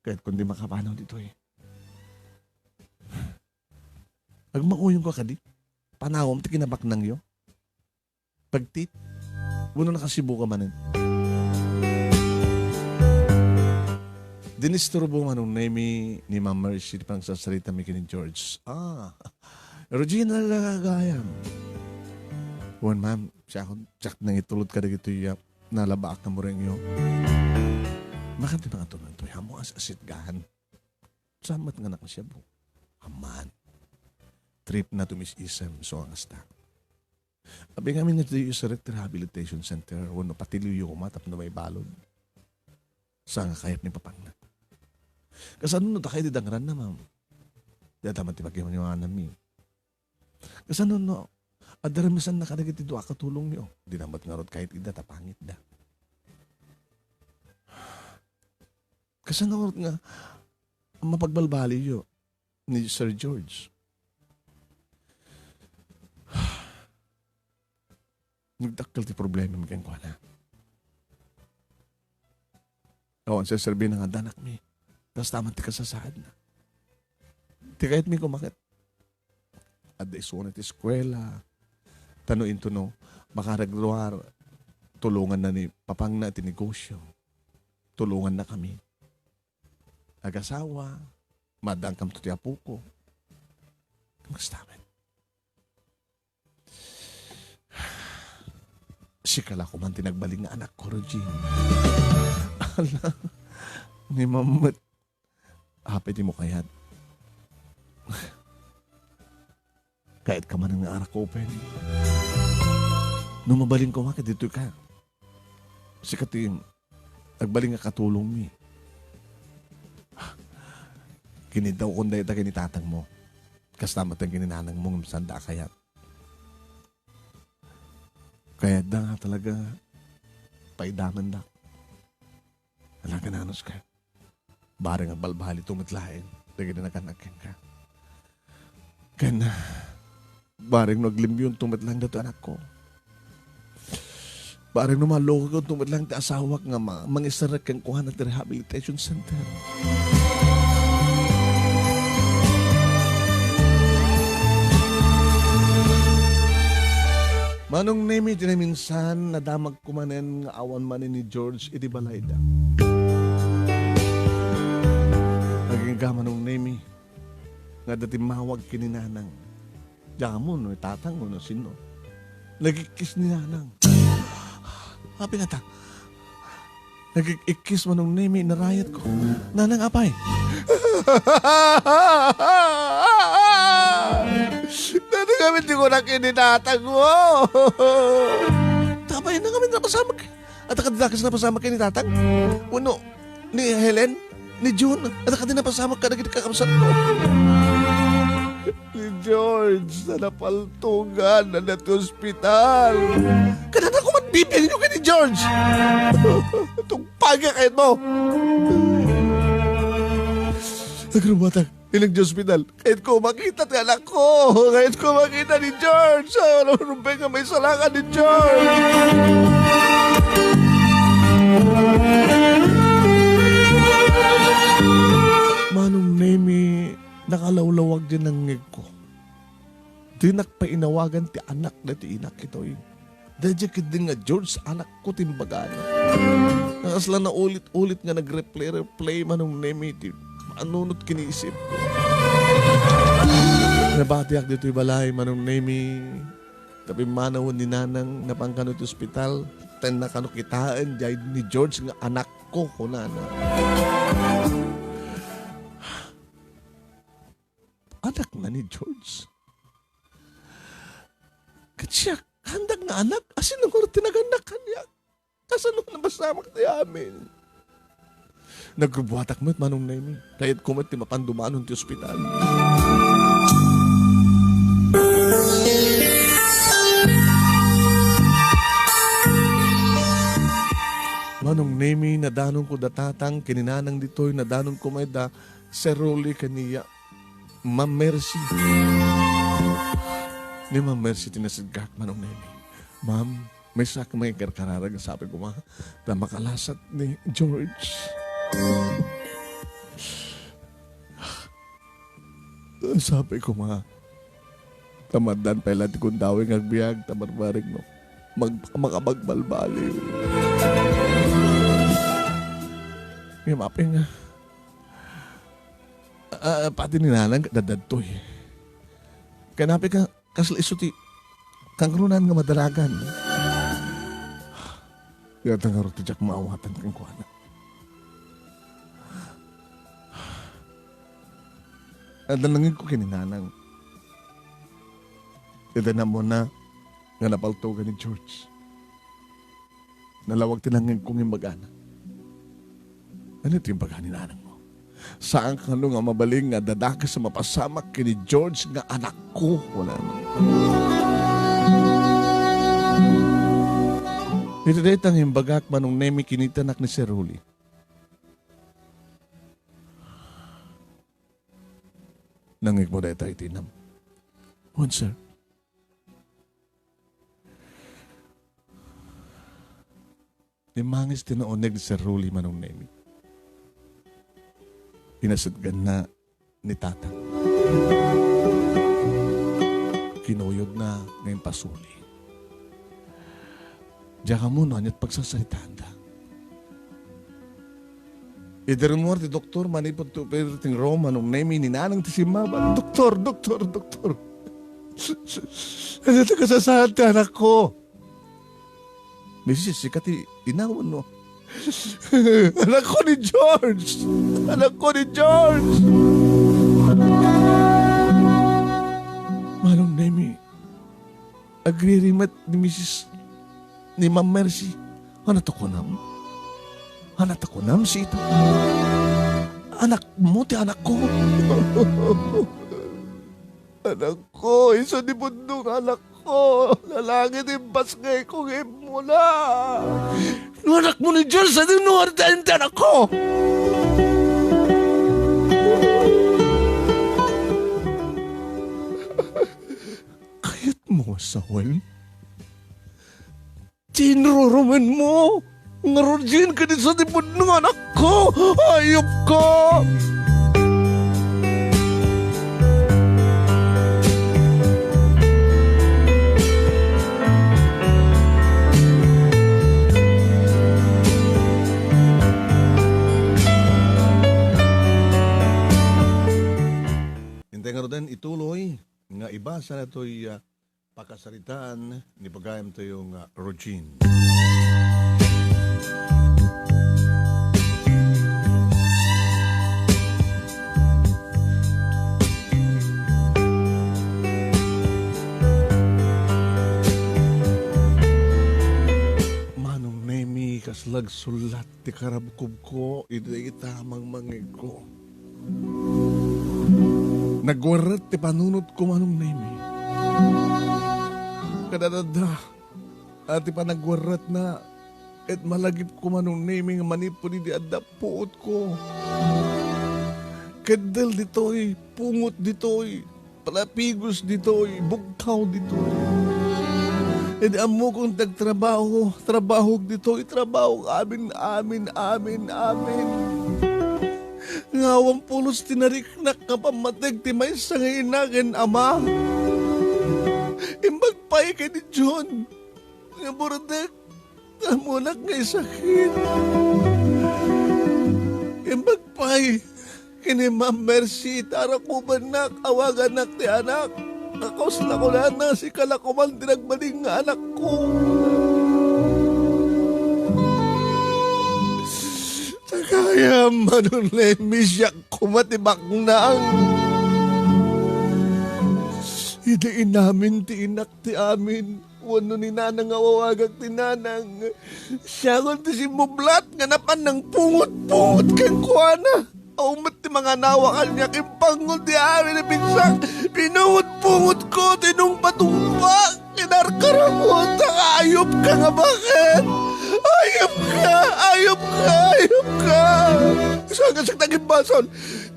Ket kundi makapanaw ditoy. Agmauyong ka kadi? Panawam ti kinabaknangyo? Pagtit? Wenno nakasibo ka manen? Dinisturbo Manong Nemi ni Ma'am Mercy ti panagsasarita mi ken ni George. Ah, Regina Lagagayam. Wen, ma'am, siak, siak nangitulod kadagitoy a nalabaak nga murengyo. Makanti nga atunan toy, amo as-, asitgan. Saan met nga nakasiabo? Aman. Trip na tumis isem, so ang asta. Abi ngamin nga ditoy sa rehabilitation center, wenno patiliwyo koma tapno maibalud. Saan nga kayat ni papangna? Kasano no dakay di dangranna, ma'am? Di ata man ti pagyamanyamananmi. Kasano no, adaramisan na kadagiti dua ka tulongyo? Di na met ngarud kayat ida ta pangitda. Kasano ngarud nga mapagbalbaliwyo ni Sir George? Nagdakkel ti problema mi kenkuana. Awan, serserbi na nga danakmi. Kasta man ti kasasaadna. Ti kayatmi kumaket. Adda isuna ti eskuela. Ta no into no, makaragruar, tulonganna ni papangna ti negosyo. Tulonganna kami. Agasawa, maaddaankamto ti apoko. Kasta met. Sika la koman ti nagbalin nga anakko, Regine. Ala, ni Mamet. Apay ti mo kayat? Kayatko manen nga arakupen. No mabalin koma ket ditoy ka. Sika ti agbalin nga katulongmi. Kinidawkon dayta ken ni tatangmo. Kasta met ken ni nanangmo ngem sanda a kayat. Kayatda nga talaga paidamendak. Ala, kananus ka. Bareng agbalbaliwto met laeng dagiti nagkan-ak kenka. Ken, bareng no aglimpionto met laeng datoy anakko. Bareng no malukogto met laeng ti asawak nga ma-, mangiserrek kenkuana ti rehabilitation center. Manong Nemi, ti naminsan, nadamagko manen nga awan manen ni George iti balayda. Agingga, Manong Nemi, nga adda timmawag ken ni Nanang. Diak ammo no ni Tatang wenno sino. Nagik-kiss ni Nanang. Apay ngata? Nagik-kiss, Manong Nemi, inarayatko. Nanang, apay? Nanang, apay ti kunak ken ni Tatangmo? Apay, Nanang, apay napasamak? Adda kadi dakes napasamak ken ni Tatang? Wenno ni Helen? Ni June? Adda kadi napasamak kadagiti kakabsatko? Ni George, napaltogan, adda ti ospital. Kanana koma ti bibiagenyo ken ni George? Tungpagi, kayatmo. Agrubuatak. Ilag ti ospital. Kayatko makita ti anakko. Kayatko makita ni George. Ah, rumbeng nga maisalakan ni George. Manong Nemi, nakalawlawag ti nangngegko. Dinak pay inawagan ti anak daytoy inak itoy. Daydiay ketdi nga George, anakko ti imbagana. Nga kasla naulit-ulit nga nagreplay-replay, Manong Nemi, ti panunot ken ni isip. Nabatiak ditoy balay, Manong Nemi. Ta pimmanawen ni Nanang, napan kano iti ospital, ta innak kano kitaen, diay ni George nga anakko, kunana. Anakna ni George? Ket siak, haandak nga anak, asin ngarud ti nagannak kaniak? Kasano napasamak ti amin? Nagrubuatak met, Manong Nemi. Kayatko met ti mapan dumanon ti ospital. Manong Nemi, nadanonko da Tatang ken ni Nanang ditoy, nadanonko met da Sir Rolly ken ni Ma'am Mercy. Ni Ma'am Mercy ti nasidgak, Manong Nemi. Ma'am, maysaak mangikarkararag, sabi ko, ma, ta makalasat ni George. Sabi ko, ma, ta maaddaan pay la ti kundawi nga agbiag, ta barbareng no mag-, makabagbalbaliw. Ngem apay nga, ah, pati ni Nanang, dadadtoy. Ken apay ka, kasla isu ti kangrunaan nga madaragan. Dayta ngarud ti diak maawatan kenkuana. Adda nangngegko ken ni Nanang. Iti nammona nga napaltogan ni George. Nalawag ti nangngegko nga imbagana. Ania ti imbaga ni nanangmo? Saan kano nga mabalin nga adda dakes a mapasamak ken ni George nga anakko, kunana. Iti dayta nga imbagak, Manong Nemi, kinitanak ni Sir Rolly. Nangngegmo dayta iti inam? Wen, sir. Immangis ti nauneg ni Sir Rolly, Manong Nemi. Inasidganna ni Tatang. Kinuyodna nga impasuli. Diak ammo no aniat pagsasaritaanda. Idi rimmuar ti doktor manipud ti operating room, Manong Nemi, ni nanang ti simmaba. "Doktor, doktor, doktor! Ania ti kasasaan ti anakko?" "Misis, sika ti ina wenno?" "Anakko ni George! Anakko ni George!" Manong Nemi, Agririmet ni Misis ni Ma'am Mercy. Ania ti kunam? Ania ti kunam, sita? Anakmo ti anakko. Anakko, isu ti pudno nga anakko. Lalangit, impasngayko nga immuna. No anakmo ni Dios, adi no ardaen ti anakko. Kayatmo nga sawen? Ti inrurumenmo nga Rodin ket isu ti pudno nga anakko. Hayopka! Intay ngaruden ituloy nga ibasa datoy, ah, pakasaritaan ni pagayamtayo nga Rogin. Manong Nemi, kasla agsullat ti karabkobko iti dagita mangmangegko. Nagwarret ti panunotko, Manong Nemi. Kadadada, a ti panagwarretna, ket malagipko, Manong Nemi, nga manipud idi adda puotko. Keddel ditoy, pungot ditoy, palapigos ditoy, bugtaw ditoy. Idi ammokon ti agtrabaho, trabahok ditoy, trabahok amin, amin, amin, amin. Nga awan pulos ti nariknak nga pammateg ti maysa nga ina ken ama. Imbag pay ken ni John nga burdek, ammonak nga isakit. Imbag pay ken ni Ma'am Mercy, ta arakubennak, awagannak ti anak. Kakusla kunana, sika la koman ti nagbalin nga anakko. Tagayam, Manong Nemi, siak koma ti baknang. Idi inamin ti inak ti amin, wenno ni nanang nga awawagak ti nanang, siakon ti simmublat nga napan nangpungot-pungot kenkuana. Awan met ti manganawak kaniak, impangngol ti amin a pigsak. Pinungot-pungotko, tinungpa-tungpa, kinarkaramon, ta ayupka nga baket. Ayupka, ayupka, ayupka. Isu nga siak naging basol.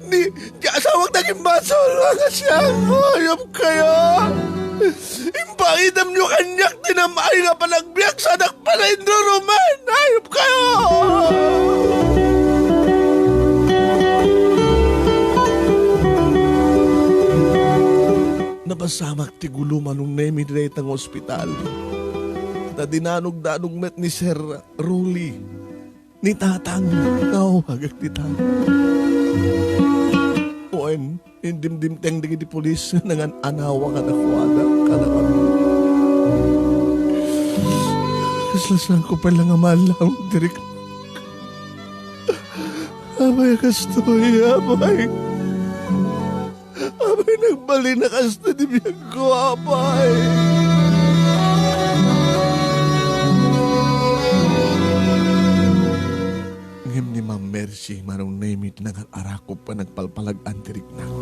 Ni, ti asawak naging basol, nga siak. Ayupkayo. Impakitamyo kaniak ti nam-ay nga panagbiag, saanak pay a inrurumen. Ayupkayo! Napasamak ti gulo, Manong Nemi, dayta nga ospital. Ta dinanog-danog met ni Sir Rolly. Ni Tatang, naawagak ti Tatang. Wen, indimdimteng dagiti pulis nga nangan-anawa kadakuada, kadakami. Kasla saanko pay la nga maallaw, direk. Apay, kastoy, apay. Apay, nagbalin a kasta ti biagko, apay. Ngem ni Ma'am Mercy, Manong Nemi, ti nangar-arakop a nagpalpalag-an ti riknak.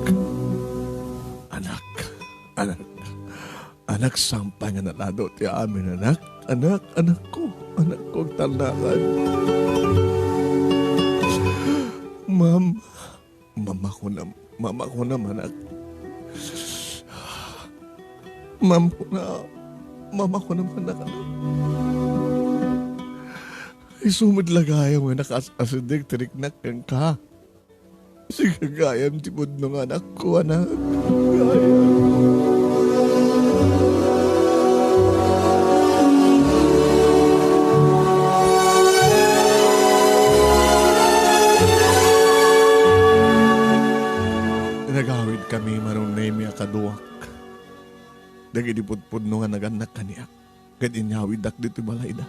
Anak, anak, anak, saan pay nga nalado ti amin, anak, anak, anakko, anakko, agtalnakan. Ma'am, Mama ko na, mama ko na, anak. Mama ko na, mama ko na, anak. Isu met la gayam nga nakas-asideg ti riknak kenka. Sika gayam ti pudno nga anakko, anak. Gayam. Nagawidkami, Manong Nemi, a kaduak dagiti pudpudno nga nagannak kaniak ket inyawiddak ditoy balayda.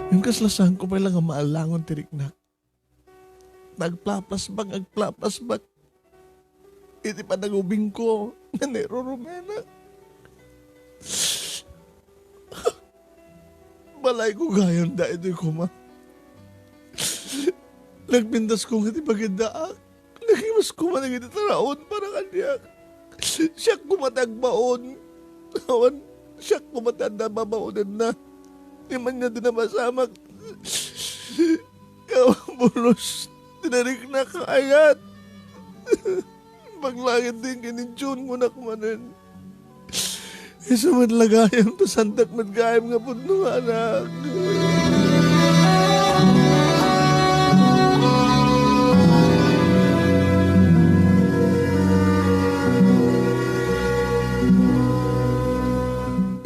Ngem kasla saanko pay la nga maallaw ti riknak. Nagplaplasbak, agplaplasbak iti panagubingko nga nairurumenak. Palayko gayam daytoy koma. Nagpintasko nga ti pagiddaak. Nagimasko man dagiti taraon para kaniak. Siak koma ti agbaon. Awan, siak koma ti adda babaonenna. Ni ania ti napasamak. Kabulos, tinariknak kayat. Paglangit din kinidionkunak manen. Isu met la gayam, ta saandak met gayam nga pudno nga anak.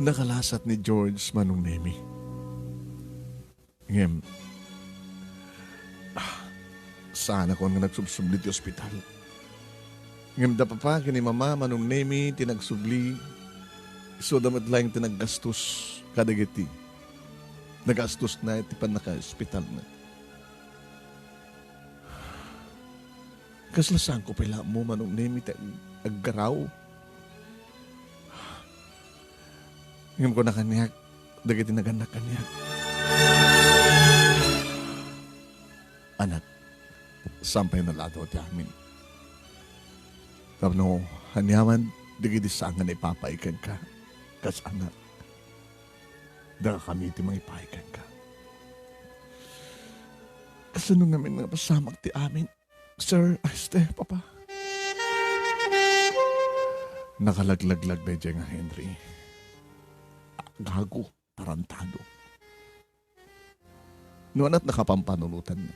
Nakalasat ni George, Manong Nemi. Ngem, ah, saanakon nga nagsubsubli ti ospital. Ngem da papa ken ni mama, Manong Nemi, ti nagsubli, isuda met laeng ti naggastos kadagiti nagastosna iti pannakaospitalna. Kasla saanko pay la ammo, Manong Nemi, ti ag-, aggaraw. Ngem kuna kaniak dagiti nagannak kaniak, "Anak, saan pay naladaw ti amin. Tapno aniaman dagiti saan nga naipapaay kenka kas anak, dakakami ti mangipaay kenka." Kasano ngamin nga napasamak ti amin? Sir, este, Papa. Nakalaglaglag daydiay nga Henry. Gago, tarantado. No ania't nakapampanunotanna.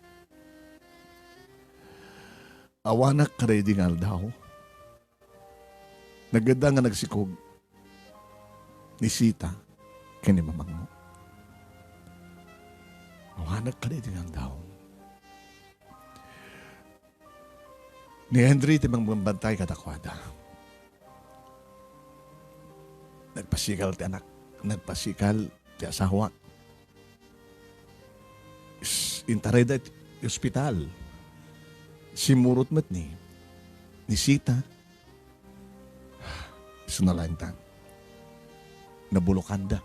Awanak kadaydi nga aldaw. Naggadda nga nagsikog ni Sita ken ni mamangmo. Awanak kadaydi nga aldaw. Ni Henry ti mangbantay kadakuada. Nagpasikal ti anak, nagpasikal ti asawa. Is-, intarayda iti ospital. Simmurot met ni, ni Sita. Isu na laeng ta. Nabulokanda.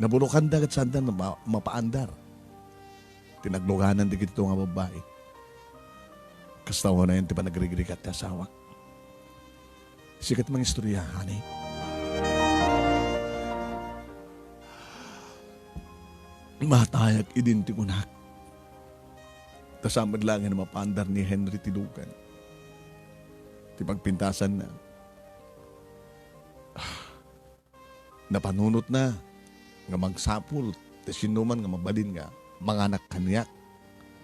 Nabulokanda ket saanda na ma-, mapaandar. Ti nagluganan dagiti tua nga babbai. Kasta unay ti panagrigrigat ti asawa. Sika ti mangistorya, honey. Matayak idin ti kunak. Ta saan met laeng a mapaandar ni Henry ti lugan. Ti pagpintasanna. Napanunotna nga mangsapul ti sinuman nga mabalin nga manganak kaniak,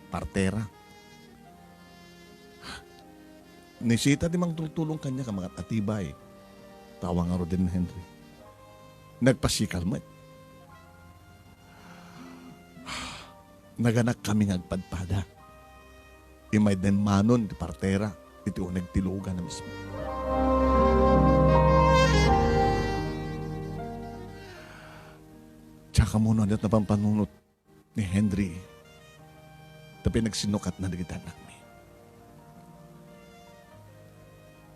partera. Ni Sita ti mangtultulong kaniak a mangat-atibay. Tawa ngaruden ni Henry. Nagpasikal met. Naganakkami nga agpadpada. Immay den manon ti partera iti uneg ti lugan a mismo. Diak ammo no ania't napampanunot ni Henry ta pinagsinnukatna dagiti annakmi.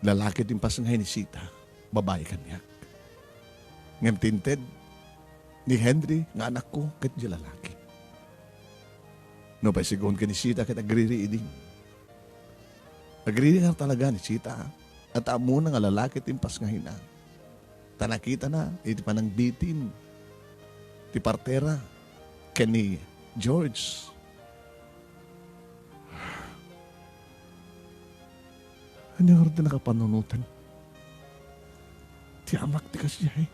Lalaki ti impasngay ni Sita, babai kaniak. Ngem ti inted ni Henry nga anakko ket diay lalaki. Nupay sigun ken ni Sita ket agriri idin. Agriri nga talaga ni Sita, a ta ammona nga lalaki ti impasngayna. Ta nakitana iti panangbitin ti partera ken ni George. Ania ngarud ti nakapanunotan ti amak ti kasdiay?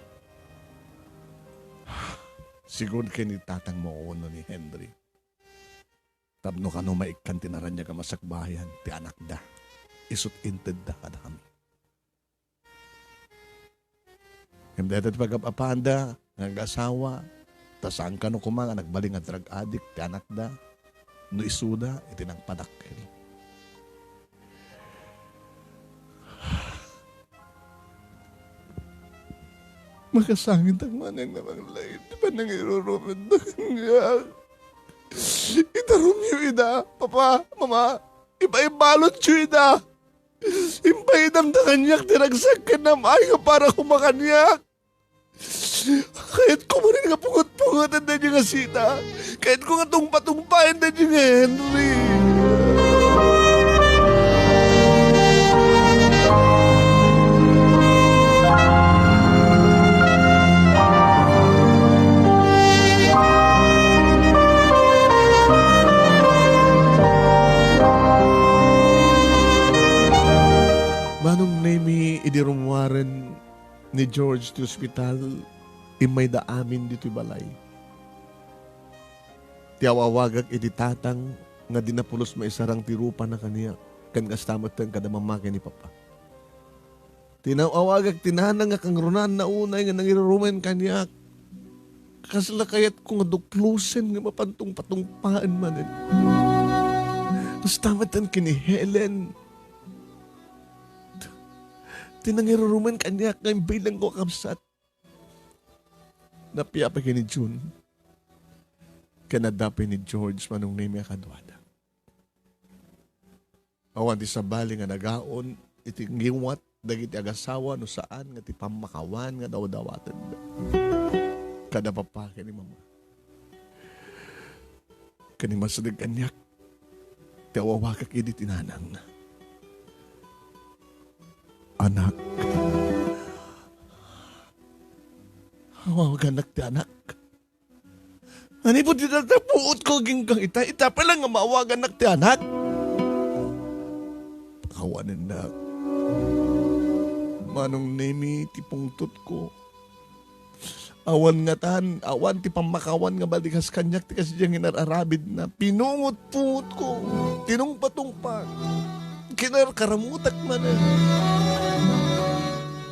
Sigun ken ni tatangmo wenno ni Henry. Tapno kano maikkan ti naraniag a masakbayan ti anakda, isu't intedda kadakami. Ngem dayta ti pagap-apaanda nga agasawa, ta saan kano koma nga nagbalin nga drug addict ti anakda, no isuda iti nangpadakkel. Makasangitak manen nga manglaing ti panangirurumitda kaniak. Itarumyo ida, Papa, Mama, ipaimbalotyo ida. Impaydamda kaniak ti ragsak ken am-ay nga para koma kaniak. Kayatko manen nga pungot-pungoten daydiay nga Sita. Kayatko nga tungpa-tungpaen daydiay nga Henry. Manong Nemy, idi rummuaren ni George ti ospital, immayda amin ditoy balay. Ti aw-awagak iti tatang nga di napulos maisarang ti rupana kaniak, ken kasta metten kada mammakay ni Papa. Ti naw-awagak ti nanang nga kangrunaanna unay nga nangirurumen kaniak. Kasla kayatko nga duklosen nga mapan tungpa-tungpaen manen. Kasta metten ken ni Helen. Ti nangirurumen kaniak nga imbilangko a kabsat. Napiapay ken ni June. Ken adda pay ni George, Manong Nemy, a kaduada. Awan ti sabali nga nagaon iti ngiwat dagiti agasawa no saan nga ti pammakawan nga dawdawatenda. Kada papa ken ni mama. Ken immasideg kaniak ti aw-awagak idi ti nanang. Anak. Aw-awagannak ti anak. Manipud ita, ta puotko agingga ita, ita pay lang nga maawagannak ti anak. Pakawanennak. Manong Nemy ti pungtotko. Awan ngatan, awan ti pammakawan nga malikas kaniak ti kasdiay nga inar-arabidna. Pinungotpungotko. Tinungpatungpak. Kinarkaramutak manen.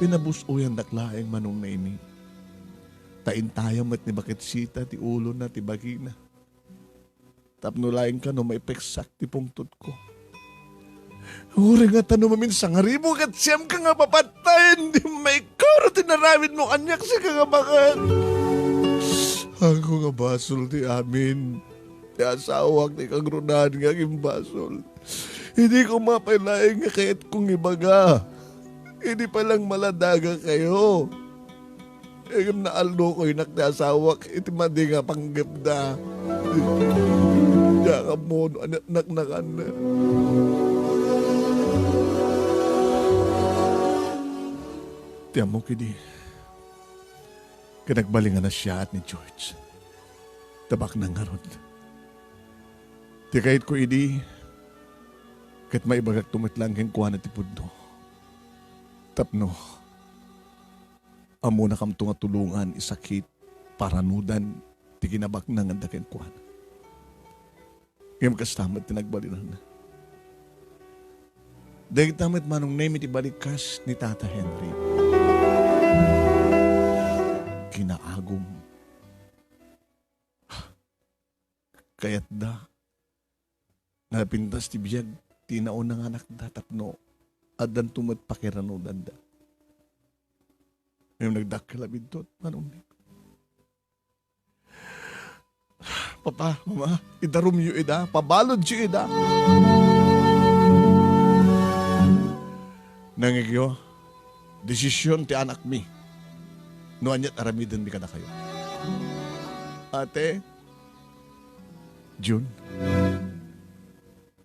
Pinabus-oyandak laeng, Manong Nemy. Ta intayam met ni Baketsita ti ulona, ti bagina. Tapno laeng kano maipeksak ti pungtotko. Uray ngatan no mamin sangaribu ket siamka nga mapatay, di maikuro ti inaramidmo kaniak, sika nga baket. Haanko nga basol ti amin. Ti asawak ti kangrunaan nga agimbasol. Idi koma pay laeng nga kayatkong ibaga. Idi pay lang maladagakayo. Ngem naallokoynak ti asawak iti madi nga panggepda. Diak ammo no ania ti naknakanna. Ti ammok idi, ket nagbalin nga nasiaat ni George. Tabaknang ngarud. Ti kayatko idi, ket maibagakto met laeng kenkuana ti pudno. Tapno ammonakamto nga tulongan, isakit, paranudan ti kinabaknanganda kenkuana. Ngem kasta met ti nagbalinanna. Dagita met, Manong Nemy, ti balikas ni Tata Henry. Kinaagum. Kayatda nga napintas ti biag ti nauna nga anakda tapno addanto met pakiranudanda. Ngem nagdakkel a biddut, Manong Nemy. Papa, Mama, idarumyo ida, pabaludyo ida. Nangngegyo, desisyon ti anakmi no aniat aramidenmi kadakayo. Ate, June,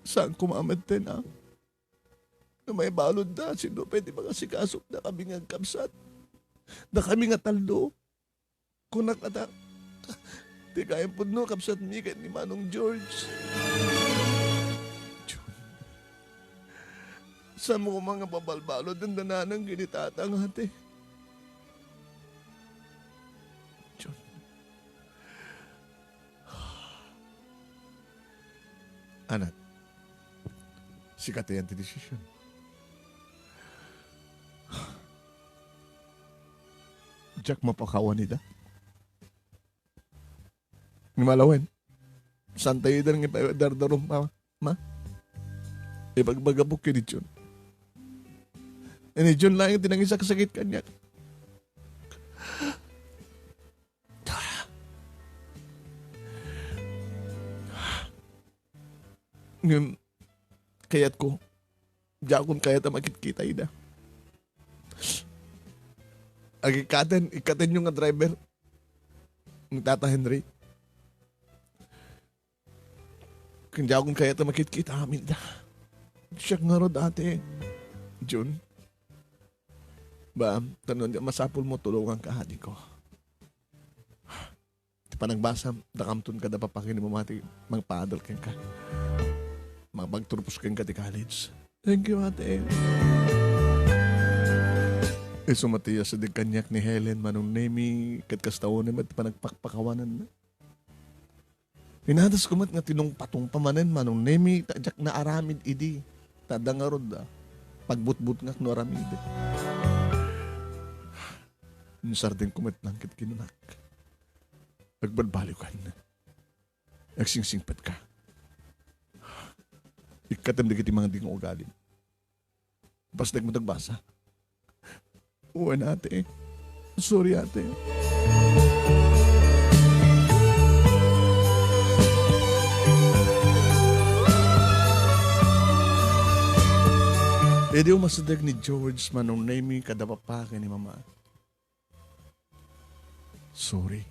saan koma a madten, a? No maibaludda, sino pay ti mangasikasok dakami nga agkabsat? Dakami nga tallo? Kunak, anak, ti kayatmo pudno, kabsatmi ken ni Manong George. June, saanmo koma nga pabalbaluden da nanang ken ni tatang, ate? June. Anak, sika ti ayan ti desisyon. Diak mapakawan ida. Ngem alawen, saantayo ida nga ipadardarum, ma, ma? Ibagbagak ken ni June. Ni June laeng ti nangisaksakit kaniak. Ngem, kayatko, diakon kayat a makitkita ida. Agikkaten, ikkatenyo nga driver. Ni Tata Henry. Ken diakon kayat a makitkita amin da. Siak ngarud, Ate Jun. Ba, ta no di masapulmo, tulonganka, adiko. Ti panagbasam, dakamton kada Papa ken ni Mama ti mangpaadal kenka. Mapagturpos kenka ti college. Thank you, Ate. Isu met ti asideg kaniak ni Helen, Manong Nemi, ket kasta unay met ti panagpakpakawananna. Pinadasko met nga tinungpatungpa manen, Manong Nemi, ta diak naaramid idi. Ta adda ngarud, ah, pagbutbutngak no aramid. Insardengko met lang ket kinunak, "Agbalbaliwkan. Agsingsingpetka. Ikkatem dagiti mangdi nga ugalim." Pasnek met agbasa. Wen, Ate. Sorry, Ate. Idi umasideg ni George, Manong Nemi, kada Papa ken ni Mama. Sorry.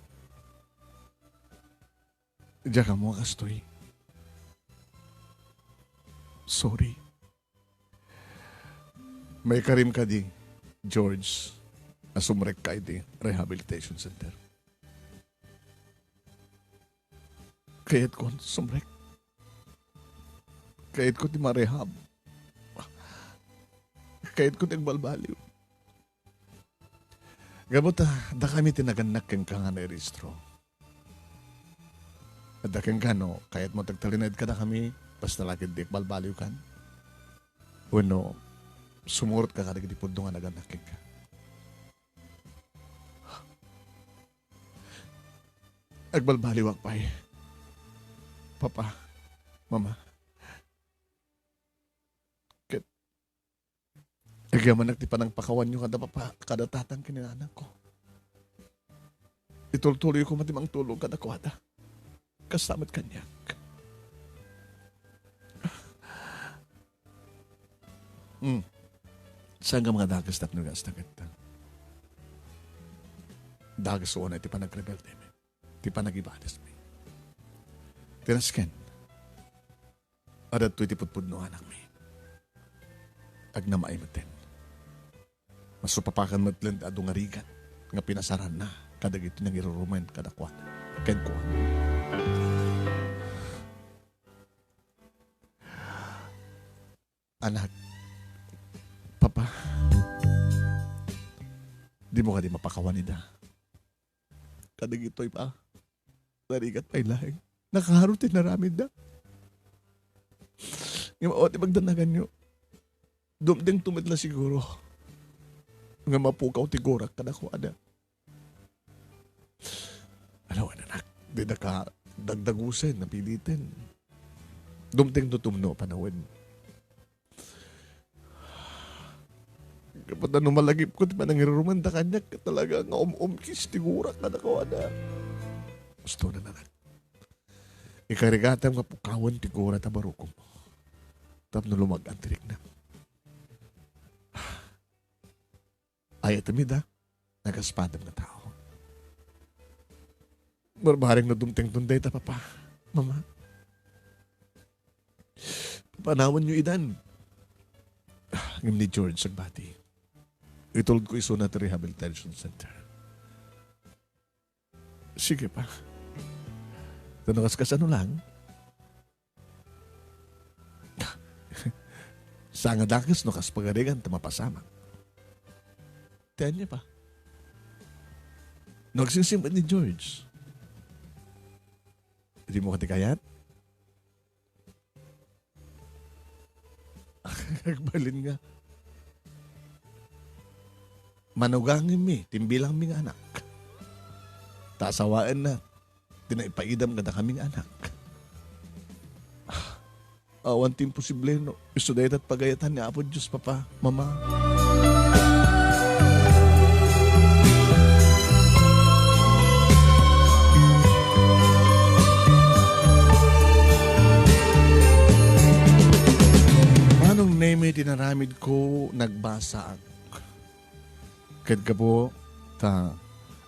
Diak ammo a kastoy. Sorry. Maikarim kadi, George, a sumrekka iti rehabilitation center? Kayatkon sumrek. Kayatko ti marehab. Kayatko ti agbalbaliw. Gapu ta, dakami ti nagannak kenka nga nairehistro. Adda kenka no kayatmo ti agtalinaed kadakami, basta la ket di agbalbaliwkan. Wenno, sumurotka kadagiti pudno nga nagannak kenka. Agbalbaliwak pay. Papa, Mama. Ket agyamanak ti panangpakawanyo kada Papa, kada Tatang ken ni Nanangko. Itultuloyko met ti mangtulong kadakuada. Kasta met kaniak. Hmm. Saan nga mga dakes tapno gasta ket dakes unay ti panagrebeldemi, ti panagibadesmi. Ti nasken, adda ditoy ti pudpudno anakmi. Agnamaay metten. Masupapakan met laeng ti adu nga rigat nga pinasaranna kadagiti nangirurumen kadakuada. Kenkuana. Anak, Papa, dimo kadi mapakawan ida? Kadagitoy pa. Narigat pay laeng. Nakaro ti naramidda. Ngem awan ti pagdanaganyo. Dumtengto met la siguro nga mapukaw ti gurak kadakuada. Alawen, anak, dida ka dagdagusen, napiliten. Dumtengto tumno a panawen. Gapu ta no malagipko ti panangirurumanda kaniak, talaga nga um-umkis ti gurak kadakuada. Gusto na, anak. Ikarigatam nga pukawen ti gurak a barukom tapno lumag-an ti riknam. Ayatem ida, nagaspadem nga tao. Barbareng no dumtengton dayta, Papa, Mama. Papanawanyo idan. Ngem ni George agbati. Itulodko isuna ti rehabilitation center. Sige, Pa. Ta no kaskasano lang, saan nga dakes no kas pagarigan ta mapasamak. Ti ania, Pa? No agsingsingpet ni George, dimo kadi kayat? Agbalin nga, manugangenmi ti imbilangmi nga anak. Ta asawaenna ti naipaidam kadakami nga anak. Ah, awan ti imposible no isu dayta ti pagayatan ni Apo Dios, Papa, Mama. Manong Nemi, ti naramidko, nagbasaak. Ket gapu Ta,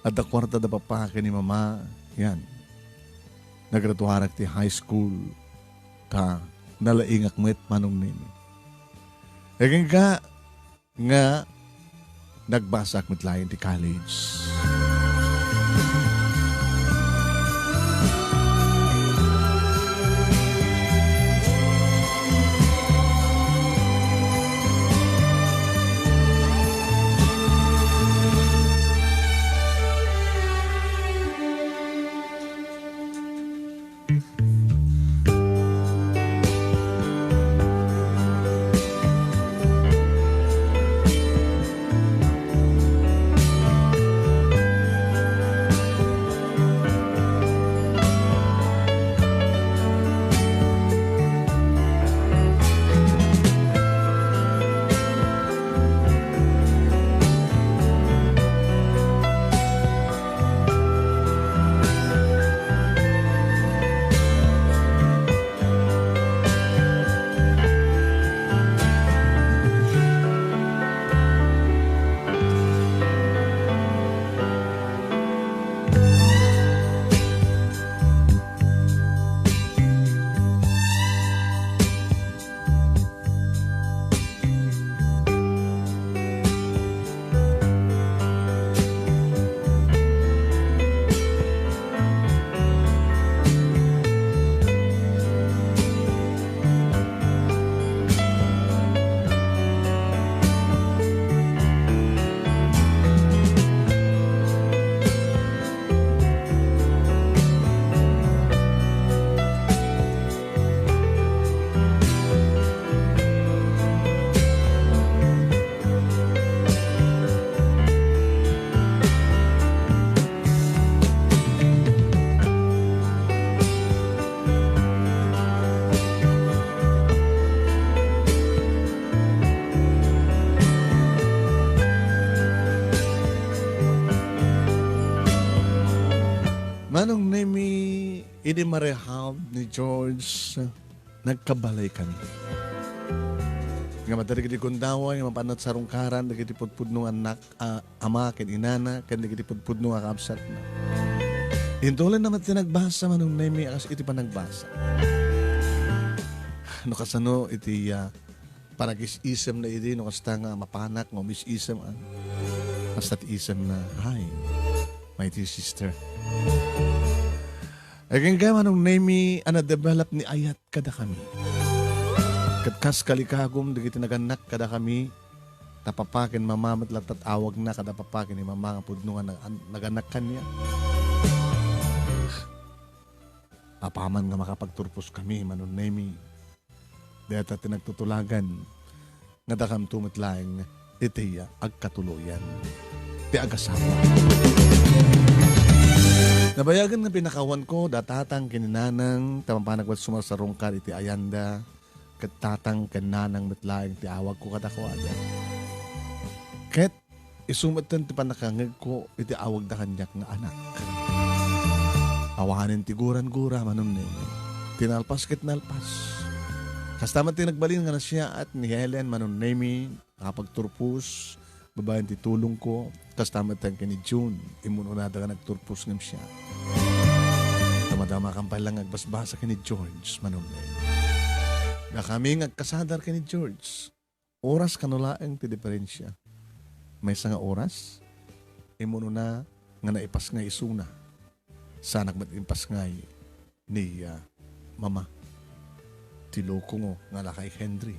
adda kuarta da papa ken ni mama, yan. Nagraduarak ti high school, ta nalaingak met, Manong Nemi. Agingga nga nagbasak met laeng ti college. Manong Nemi, idi marehab ni George, nagkabalaykami. Nga madda dagiti gundaway nga mapan-, sarungkaran dagiti pudpudno nga annak, a, ama ken inana, ken dagiti pudpudno nga kabsatna. Intuloyna met ti nagbasa, Manong Nemi, a kas iti panagbasa. No kasano iti, a, panagis-isemna idi, no kasta nga mapanak nga umis-isem, a, kasta ti isemna, "Hi, my dear sister." Agingga, Manong Nemi, a na-develop ni ayat kadakami. Ket kas kalikagum dagiti nagannak kadakami, ta papa ken mama met latta ti awagna kada papa ken ni mama nga pudno nga nag-, nagannak kaniak. Apaman nga makapagturposkami, Manong Nemi, dayta ti nagtutulagan nga dakamto met laeng iti agkatuloyan ti agasawa. Nabayagen nga pinakawanko da tatang ken ni nanang, ta mapan-, agbat sumarsarungkar iti ayanda, ket tatang ken nanang met laeng ti awagko kadakuada. Ket isu metten ti pannakangngegko iti awagda kaniak nga anak. Awanen ti guran-gura, Manong Nemi. Ti nalpas ket nalpas. Kasta met ti nagbalin nga nasiaat ni Helen, Manong Nemi, kapagturpos, babaen ti tulongko, kasta met ken ni June, immun-unada nga nagturpos ngem siak. Damadamakan pay la nga agbasbasa ken ni George, Manong Nemi. Dakami nga agkasadar ken ni George. Oras kano laeng ti diferensia. Maysa nga oras, immun-una nga naipasngay isuna. Saanak met impasngay ni, ah, mama. Ti lokongo nga lakay Henry.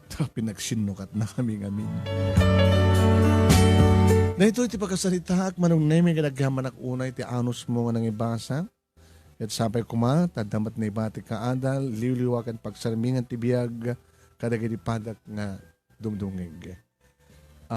Ta pinagsinnukatnakami ngamin. Daytoy ti pakasaritaak, Manong Nemi, ket agyamanak unay ti anusmo nga nangibasa. Ket sapay koma, ta adda met naibatik nga adal, liwliwa ken pagsarmingan ti biag kadagiti padak nga dumdumngeg.